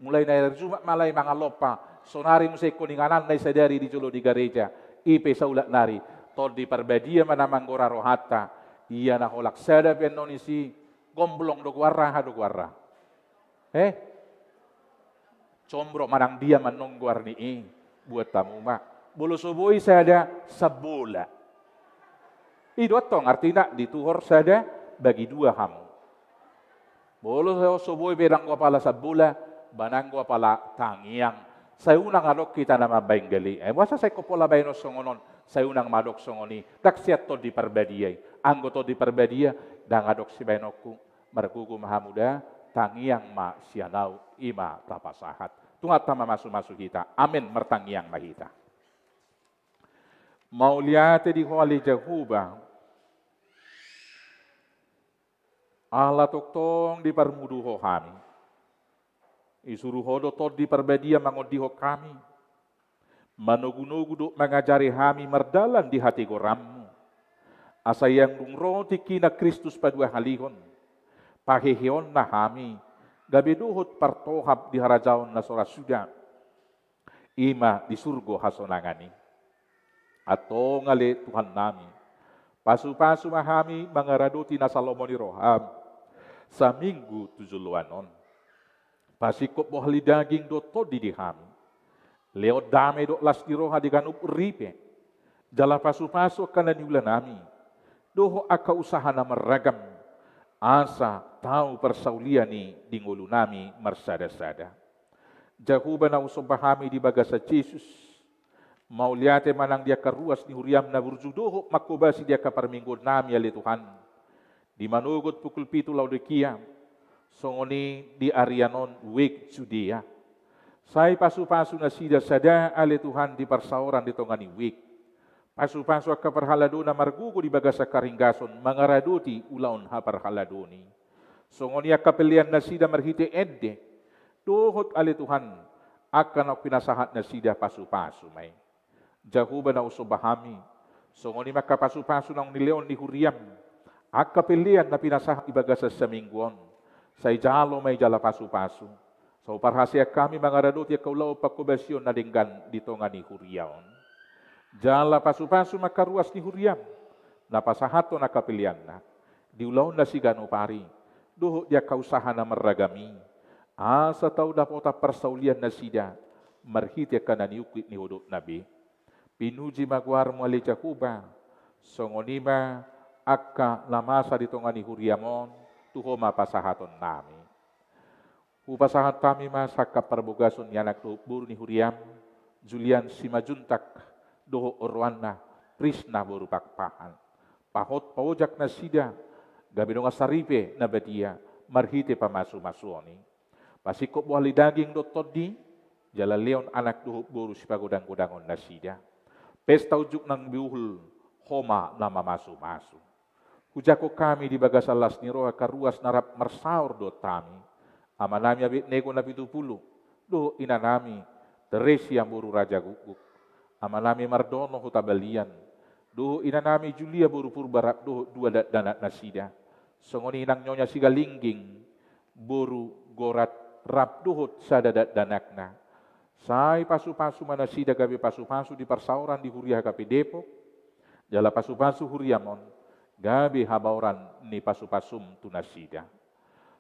Mulai na ari Jumat ma alai mangalompa. Sonari muse ingkon inganan na i sadari di jolo ni gareja. I pe saulak nari. Tondi Parbadia ma na manggora rohanta. Ia na holan sada pe annon i si gomblong do goarna, aha do goarna? Eh? Combro manang dia ma annon goar ni i, buat hamu ma. Molo so boi sada, sambola. I do antong artina, dituhor sada, bagi dua hamu. Molo so, so boi pe ndang do apala sambola, ba ndang do apala tangiang. Sai unang adong hita na mambahen gale. Eh, boasa sai ingkon pola bahenon songon on, sai unang ma adong songon i. Ndang sian Tondi Parbadia i. Anggo Tondi Parbadia, ndang adong sibahenonku. Margogo ma hamu da, tangiang ma sian ahu, i ma tapasahat. Tuhanta mamasumasu hita. Amen, martangiang ma hita. Mauliate di Ho ale Jahowa. Ala tongtong diparmudu Ho hami. Isuru Ho do Tondi Parbadia mangondihon hami. Manogunogu dohot mangajari hami mardalan di hatigoranMu. Asa ianggo dung ro tingkina Kristus paduahalihon, paheheonna hami, gabe dohot partohap di harajaon na so ra suda, i ma di surgo hasonangan i. Antong ale Tuhannami, pasupasu ma hami mangaradoti na salomo ni rohaM, saminggu tu joloan on. Pasingkop bohal ni daging dohot tondi di hami. Lehon dame dohot las ni roha di ganup ripe. Jala pasupasu angka na niulanami dohot angka usaha na marragam, asa tau parsaulian i di ngolunami marsadasada. Jahowa na husomba hami di bagasan Jesus, mauliate ma nang di angka ruas ni huriaM na burju dohot manghobasi di angka parmingguonnami ale Tuhan. Di manogot pukul pitu Laodikea, songon i di arian on wijk Judea. Sai pasupasu nasida sada ale Tuhan di parsaoran di tonga ni wijk. Pasupasu angka parhalado na margogo di bagasan haringgason mangaradoti ulaon haparhaladon i. Songon i angka pelean nasida marhite ende. Dohot ale Tuhan, angka naung pinasahat nasida pasupasu ma i. Jahowa na husomba hami, songon i ma angka pasupasu naung nilehon ni huriaM, angka pelean na pinasahat di bagasan saminggu on, sai jalo ma i jala pasupasu. Sai parhaseang hami mangaradoti angka ulaon panghobasion na denggan di tonga ni huria on. Jala pasupasu ma angka ruas ni huriaM, na pasahathon angka peleanna, di ulaonna siganup ari, dohot di angka usaha na marragam i, asa tau dapotan parsaulian nasida, marhite angka na niungkit ni hodokna be. Pinuji ma goarMu ale Jahowa, songon i ma angka na masa di tonga ni huriaM on, tu Ho ma pasahatonnami. Hupasahat hami ma sangkap parbogason ni anak dohot boru ni huriaM, Julian Simanjuntak, dohot oroanna, Prisna boru Pakpahan. Pahot paojak nasida, gabe dongan saripe na badia, marhite pamasumasuon i. Pasingkop bohal ni daging dohot tondi, jala lehon anak dohot boru sipagodanggodangon nasida. Pesta unjuk nang biuhul, Ho ma na mamasumasu. Hujangkon hami di bagasan las ni roha angka ruas na rap marsaor dohot hami. Amanami Abed Nego Napitupulu, dohot inanami Teresia boru Rajagukguk. Amanami Mardono Hutabalian, dohot inanami Julia boru Purba rap dohot dua dakdanak nasida. Songon i nang Nyonya Sigalingging boru Gorat rap dohot sada dakdanakna. Sai pasupasu ma nasida gabe pasupasu di parsaoran di huria H K P Depok, jala pasupasu huriaM on, gabe habaoran ni pasupasuM tu nasida.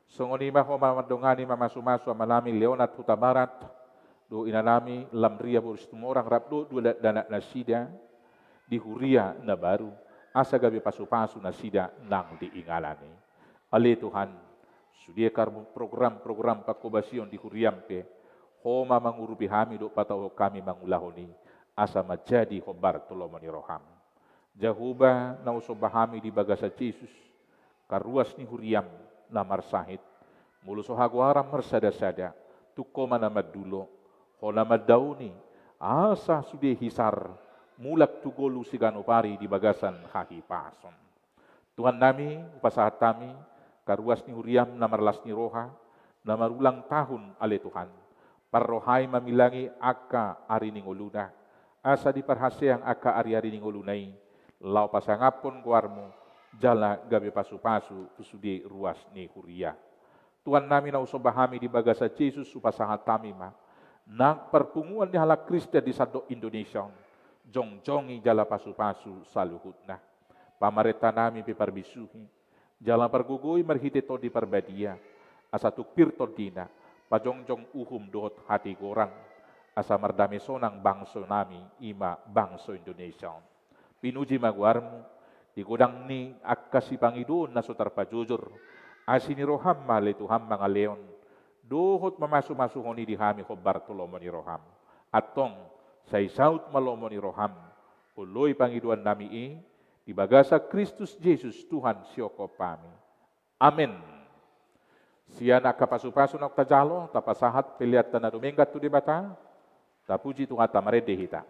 Songon i ma Ho ma mandongani mamasumasu amanami Leonard Hutabarat, dohot inanami Lamria boru Situmorang rap dohot dua dakdanak nasida, di huria na baru, asa gabe pasupasu nasida nang di inganan i. Ale Tuhan, sude kar-, program-program panghobasion di huriaM pe, Ho ma mangurupi hami dohot patauhon hami mangulahon i, asa manjadi hombar tu lomo ni rohaM. Jahowa na husomba hami di bagasan Jesus, angka ruas ni huriaM, na marsahit. Molo so hagoaran marsada-sada, tung Ho ma na mandulo, Ho na mandaoni, asa sude hisar, mulak tu ngolu siganup ari di bagasan hahipason. Tuhan nami, hupasahat hami, angka ruas ni huriaM na marlas ni roha, na marulang tahun ale Tuhan. Parrohai ma milangi angka ari ni ngoluna, asa diparhaseang angka ari-ari ni ngoluna i, laho pasangaphon goarMu, jala gabe pasu-pasu tu sude ruas ni huria. Tuhan nami na husomba hami di bagasan Jesus, hupasahat hami ma, nang parpunguan ni halak Kristen di sandok Indonesia on, jongjongi jala pasu-pasu saluhutna. Pamarenta nami pe parbisuhi, jala pargogoi marhite Tondi Parbadia, asa tung pir tondina, pajongjong uhum dohot hatigoran, asa mardame sonang bangso nami, i ma bangso Indonesia on. Pinuji ma goarMu, di godang ni angka sipangidoon na so tarpajojor, asi ni rohaM ma ale Tuhan mangaleon, dohot mamasu-masuhon i di hami hombar tu lomo ni rohaM. Antong, sai saut ma lomo ni rohaM, oloi pangidoan nami i, di bagasan Kristus Jesus Tuhan sihok hami. Amen. Sian angka pasu-pasu naung tajalo, tapasahat pelean na dumenggan tu Debata, tapuji Tuhanta, marende hita.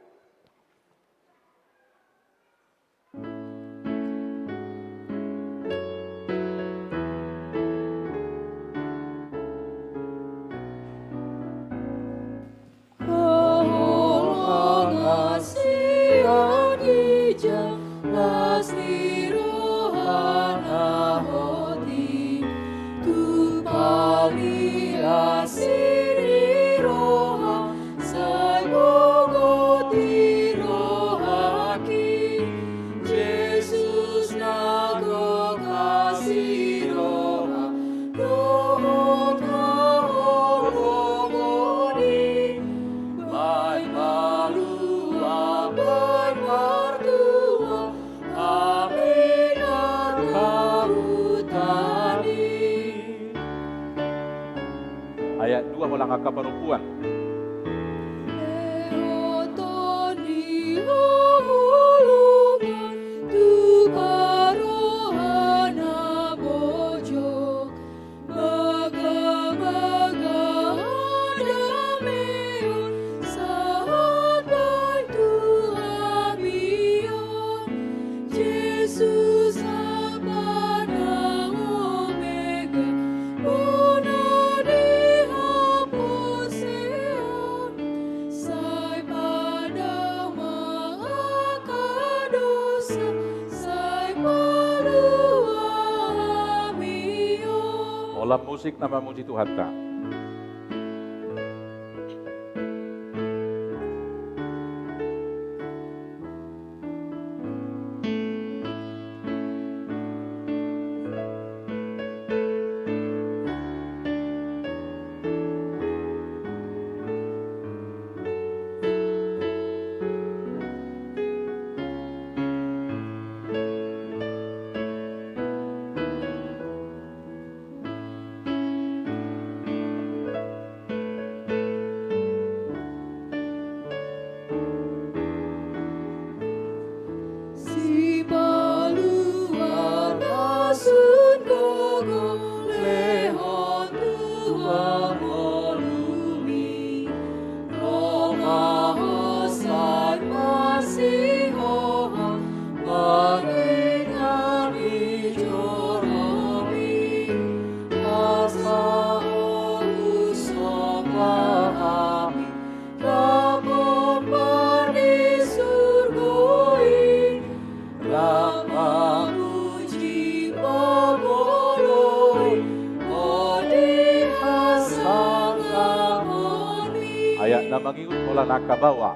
Ayat dua, holan angka parompuan. Holan musik na mamuji Tuhanta. Ayat na mangihut holan angka baoa.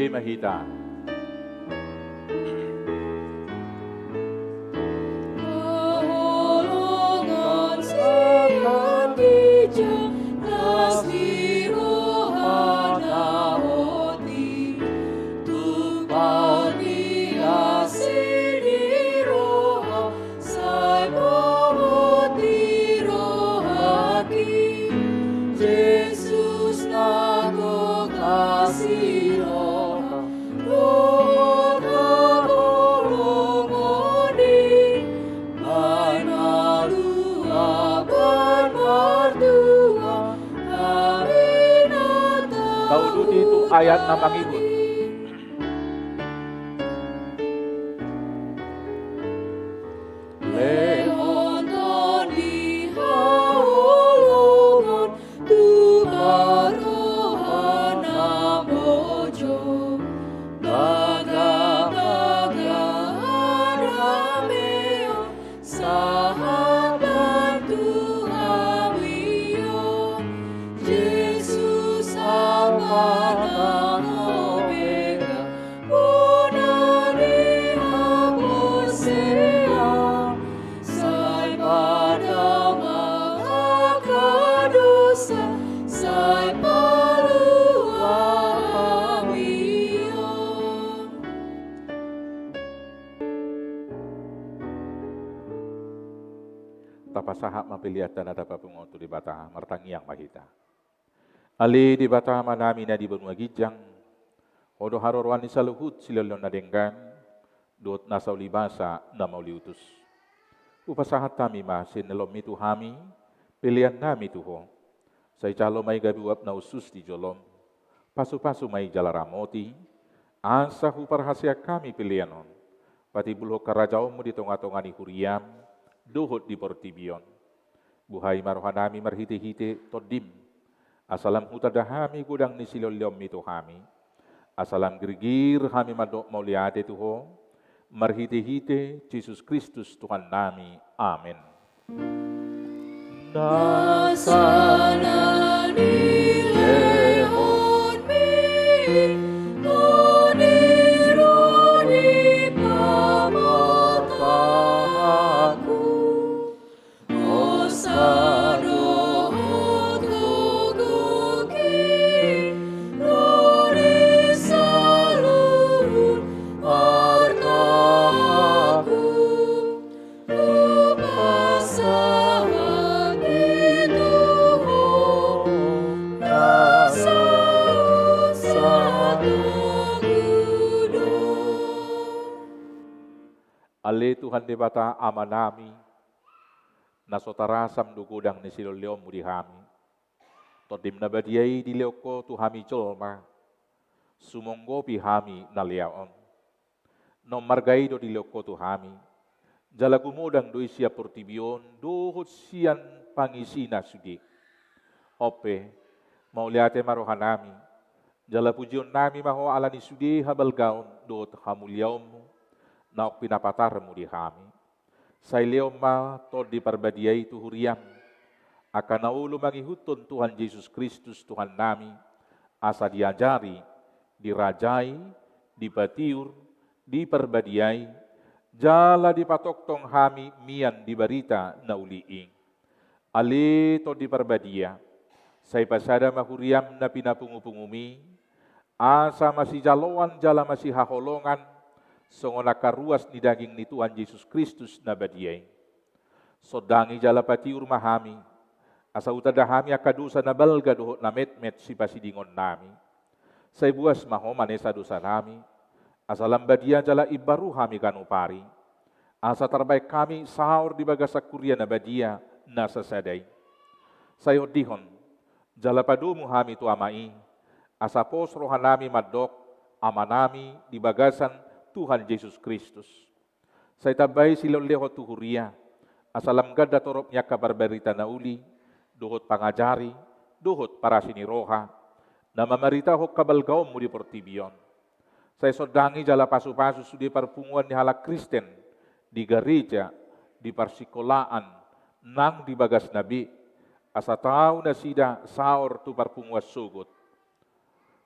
Ima hita. Sai bohot di rohangki, Jesus na tongka siroha, dohot haholongon i, baen ma luapan martua, hami na tauduti tu ayat na mangihut. Lehon Tondi haholongon tu haroa na mojom, bagabaga harameon sahat tu hami on, Jesus Ama na mangobega bona ni haporseaon, sai padao ma angka dosa, sai palua hami on. Tapasahat ma peleanta na tapapungu tu Debata, martangiang ma hita. Ale Debata Amanami na di banua ginjang, Ho do haroroan ni saluhut silehonlehon na denggan, dohot nasa uli basa na mauliutus. Hupasahat hami ma sian ni loanMi tu hami, peleannami tu Ho. Sai jalo ma i gabe uap na hushus di jolom. Pasupasu ma i jala ramoti, asa huparhaseang hami pelean on patimbulhon harajaonMu di tongatonga ni huriaM, dohot di portibi on. Buhai ma rohanami marhitehite TondiM, asa lam hutanda hami godang ni silehonlehonMi tu hami, asa lam girgir hami mandok mauliate tu Ho, marhitehite Jesus Kristus Tuhannami. Amen. Nasa na nilehonMi, Ho ni ro ni pamotoanku, hosa dohot gogoonki, ro ni saluhut artaku. Hupasahat i tu Ho, na saut satogu do. Ale Tuhan Debata Amanami, na so tarasam do godang ni silehonlehonMu di hami. TondiM na badia i dilehon Ho tu hami jolma, sumonggopi hami na lea on. Naung marga i do dilehon Ho tu hami, jala gumodang do i sian portibi on dohot sian pangisina sude. On pe, mauliate ma rohanami, jala pujionnami ma Ho ala ni sude habalgaon dohot hamuliaonMu, naung pinapatarMu di hami. Sai lehon ma Tondi Parbadia i tu huriaM, angka na olo mangihuthon Tuhan Jesus Kristus Tuhannami, asa diajari, dirajai, dipatiur, diparbadiai, jala dipatongtong hami mian di barita na uli i. Ale Tondi Parbadia, sai pasada ma huriaM na pinapungupungum i, asa masijaloan jala masihaholongan, songon angka ruas ni daging ni Tuhan Jesus Kristus na badia i. Sondangi jala patiur ma hami, asa hutanda hami angka dosa na balga dohot na metmet sipasidingonnami. Sai buas ma Ho manesa dosanami, asa lam badia jala imbaru hami ganup ari, asa tarbaen hami saor di bagasan huria na badia na sasada i. Sai ondihon, jala padomu hami tu Ama i, asa pos rohanami mandok Amanami di bagasan Tuhan Jesus Kristus. Sai tambai silehonlehon tu huria, asa lam ganda torop ni angka parbarita na uli, dohot pangajari, dohot parasi ni roha, na mamaritahon habalgaonMu di portibi on. Sai sondangi jala pasupasu sude parpunguan ni halak Kristen, di gareja, di parsikolaan, nang di bagasna be, asa tau nasida saor tu parpunguan sogot.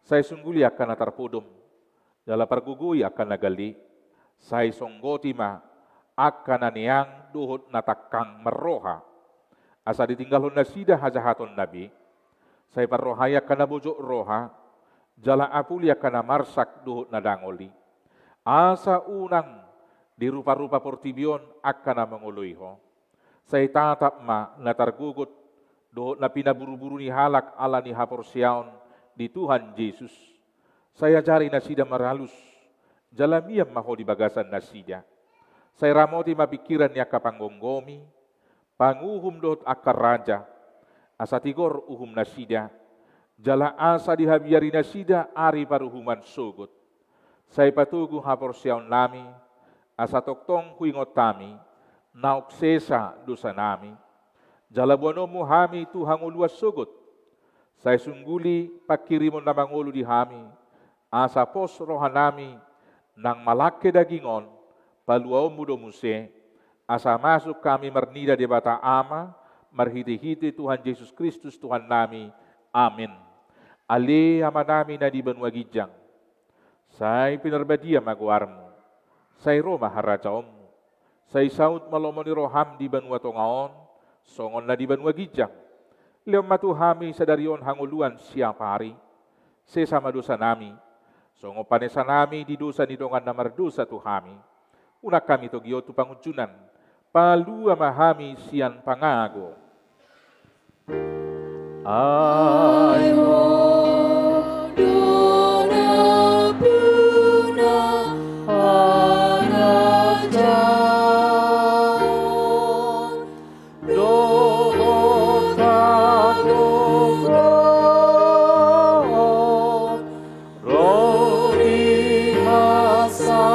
Sai sungguli angka na tarpodom, Jala pargogoi angka na gale, sai songgoti ma angka na neang dohot na tangkang marroha, asa ditinggalhon nasida hajahatonna be. Sai parrohai angka na bojok roha, jala apuli angka na marsak dohot na dangol i. Asa unang diruparupa portibi on angka na mangoloi Ho. Sai tatap ma na targogot dohot na pinaburuburu ni halak ala ni haporseaon di Tuhan Jesus. Sai ajari nasida maralus, jala mian ma Ho di bagasan nasida. Sai ramoti ma pingkiran ni angka panggomgomi, panguhum dohot angka raja, asa tigor uhum nasida, jala asa dihabiari nasida ari paruhuman sogot. Sai patogu haporseaonnami, asa tongtong huingot hami, naung sesa dosanami. Jala boanonmu hami tu hangoluan sogot. Sai sungguli panghirimon na mangolu di hami, asa pos rohanami, nang malangke daging on, paluaonmu do muse, asa masuk hami marnida Debata Ama, marhitehite Tuhan Jesus Kristus Tuhannami. Amin. Ale Amanami na di banua ginjang, sai pinarbadia ma goarmu, sai ro ma harajaonmu, sai saut ma lomo ni roham di banua tonga on, songon na di banua ginjang. Lehon ma tu hami sadari on hangoluan siapari. Sesa ma dosanami, songon panesanami di dosa ni dongan na mardosa tu hami. Unang hami togihon tu pangunjunan, palua ma hami sian pangago. Ai Ho do nampuna harajaon dohot hagolgolon, ro di hasangapon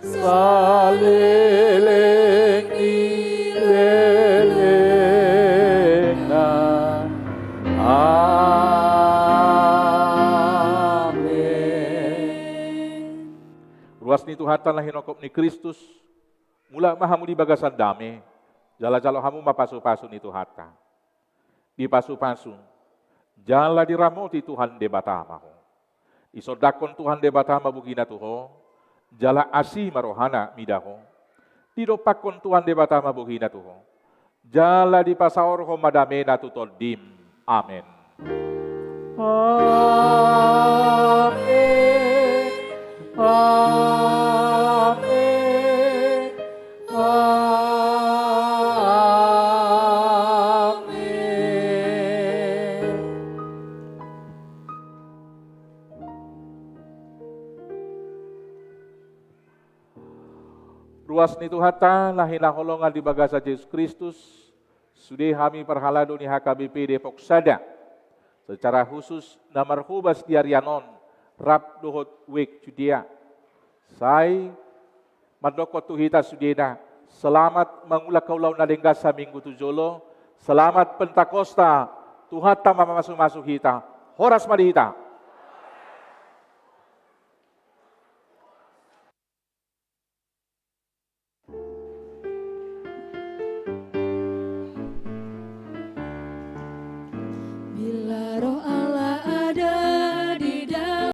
saleleng ni lelengna. Amen. Ruas ni Tuhanta na hinongkop ni Kristus, mulak ma hamu di bagasan dame, jala jalo hamu ma pasupasu ni Tuhanta. Dipasupasu jala diramoti Tuhan Debata ma ho. Disondangkon Tuhan Debata ma bohina tu ho, jala asi ma rohana mida ho. Didompakkon Tuhan Debata ma bohina tu ho, jala dipasaorhon ma damena tu tondim. Amen. Amen. Amen. Amen. Ruas ni Tuhanta na hinaholongan di bagasan Jesus Kristus, sude hami parhalado ni H K B P Depok Sada, secara khusus na marhobas di arian on rap dohot U E K Judea, sai mandokkon tu hita sudena, selamat mangulak haulaon na denggan saminggu tu jolo, selamat Pentakosta, Tuhanta ma mamasumasu hita, horas ma di hita.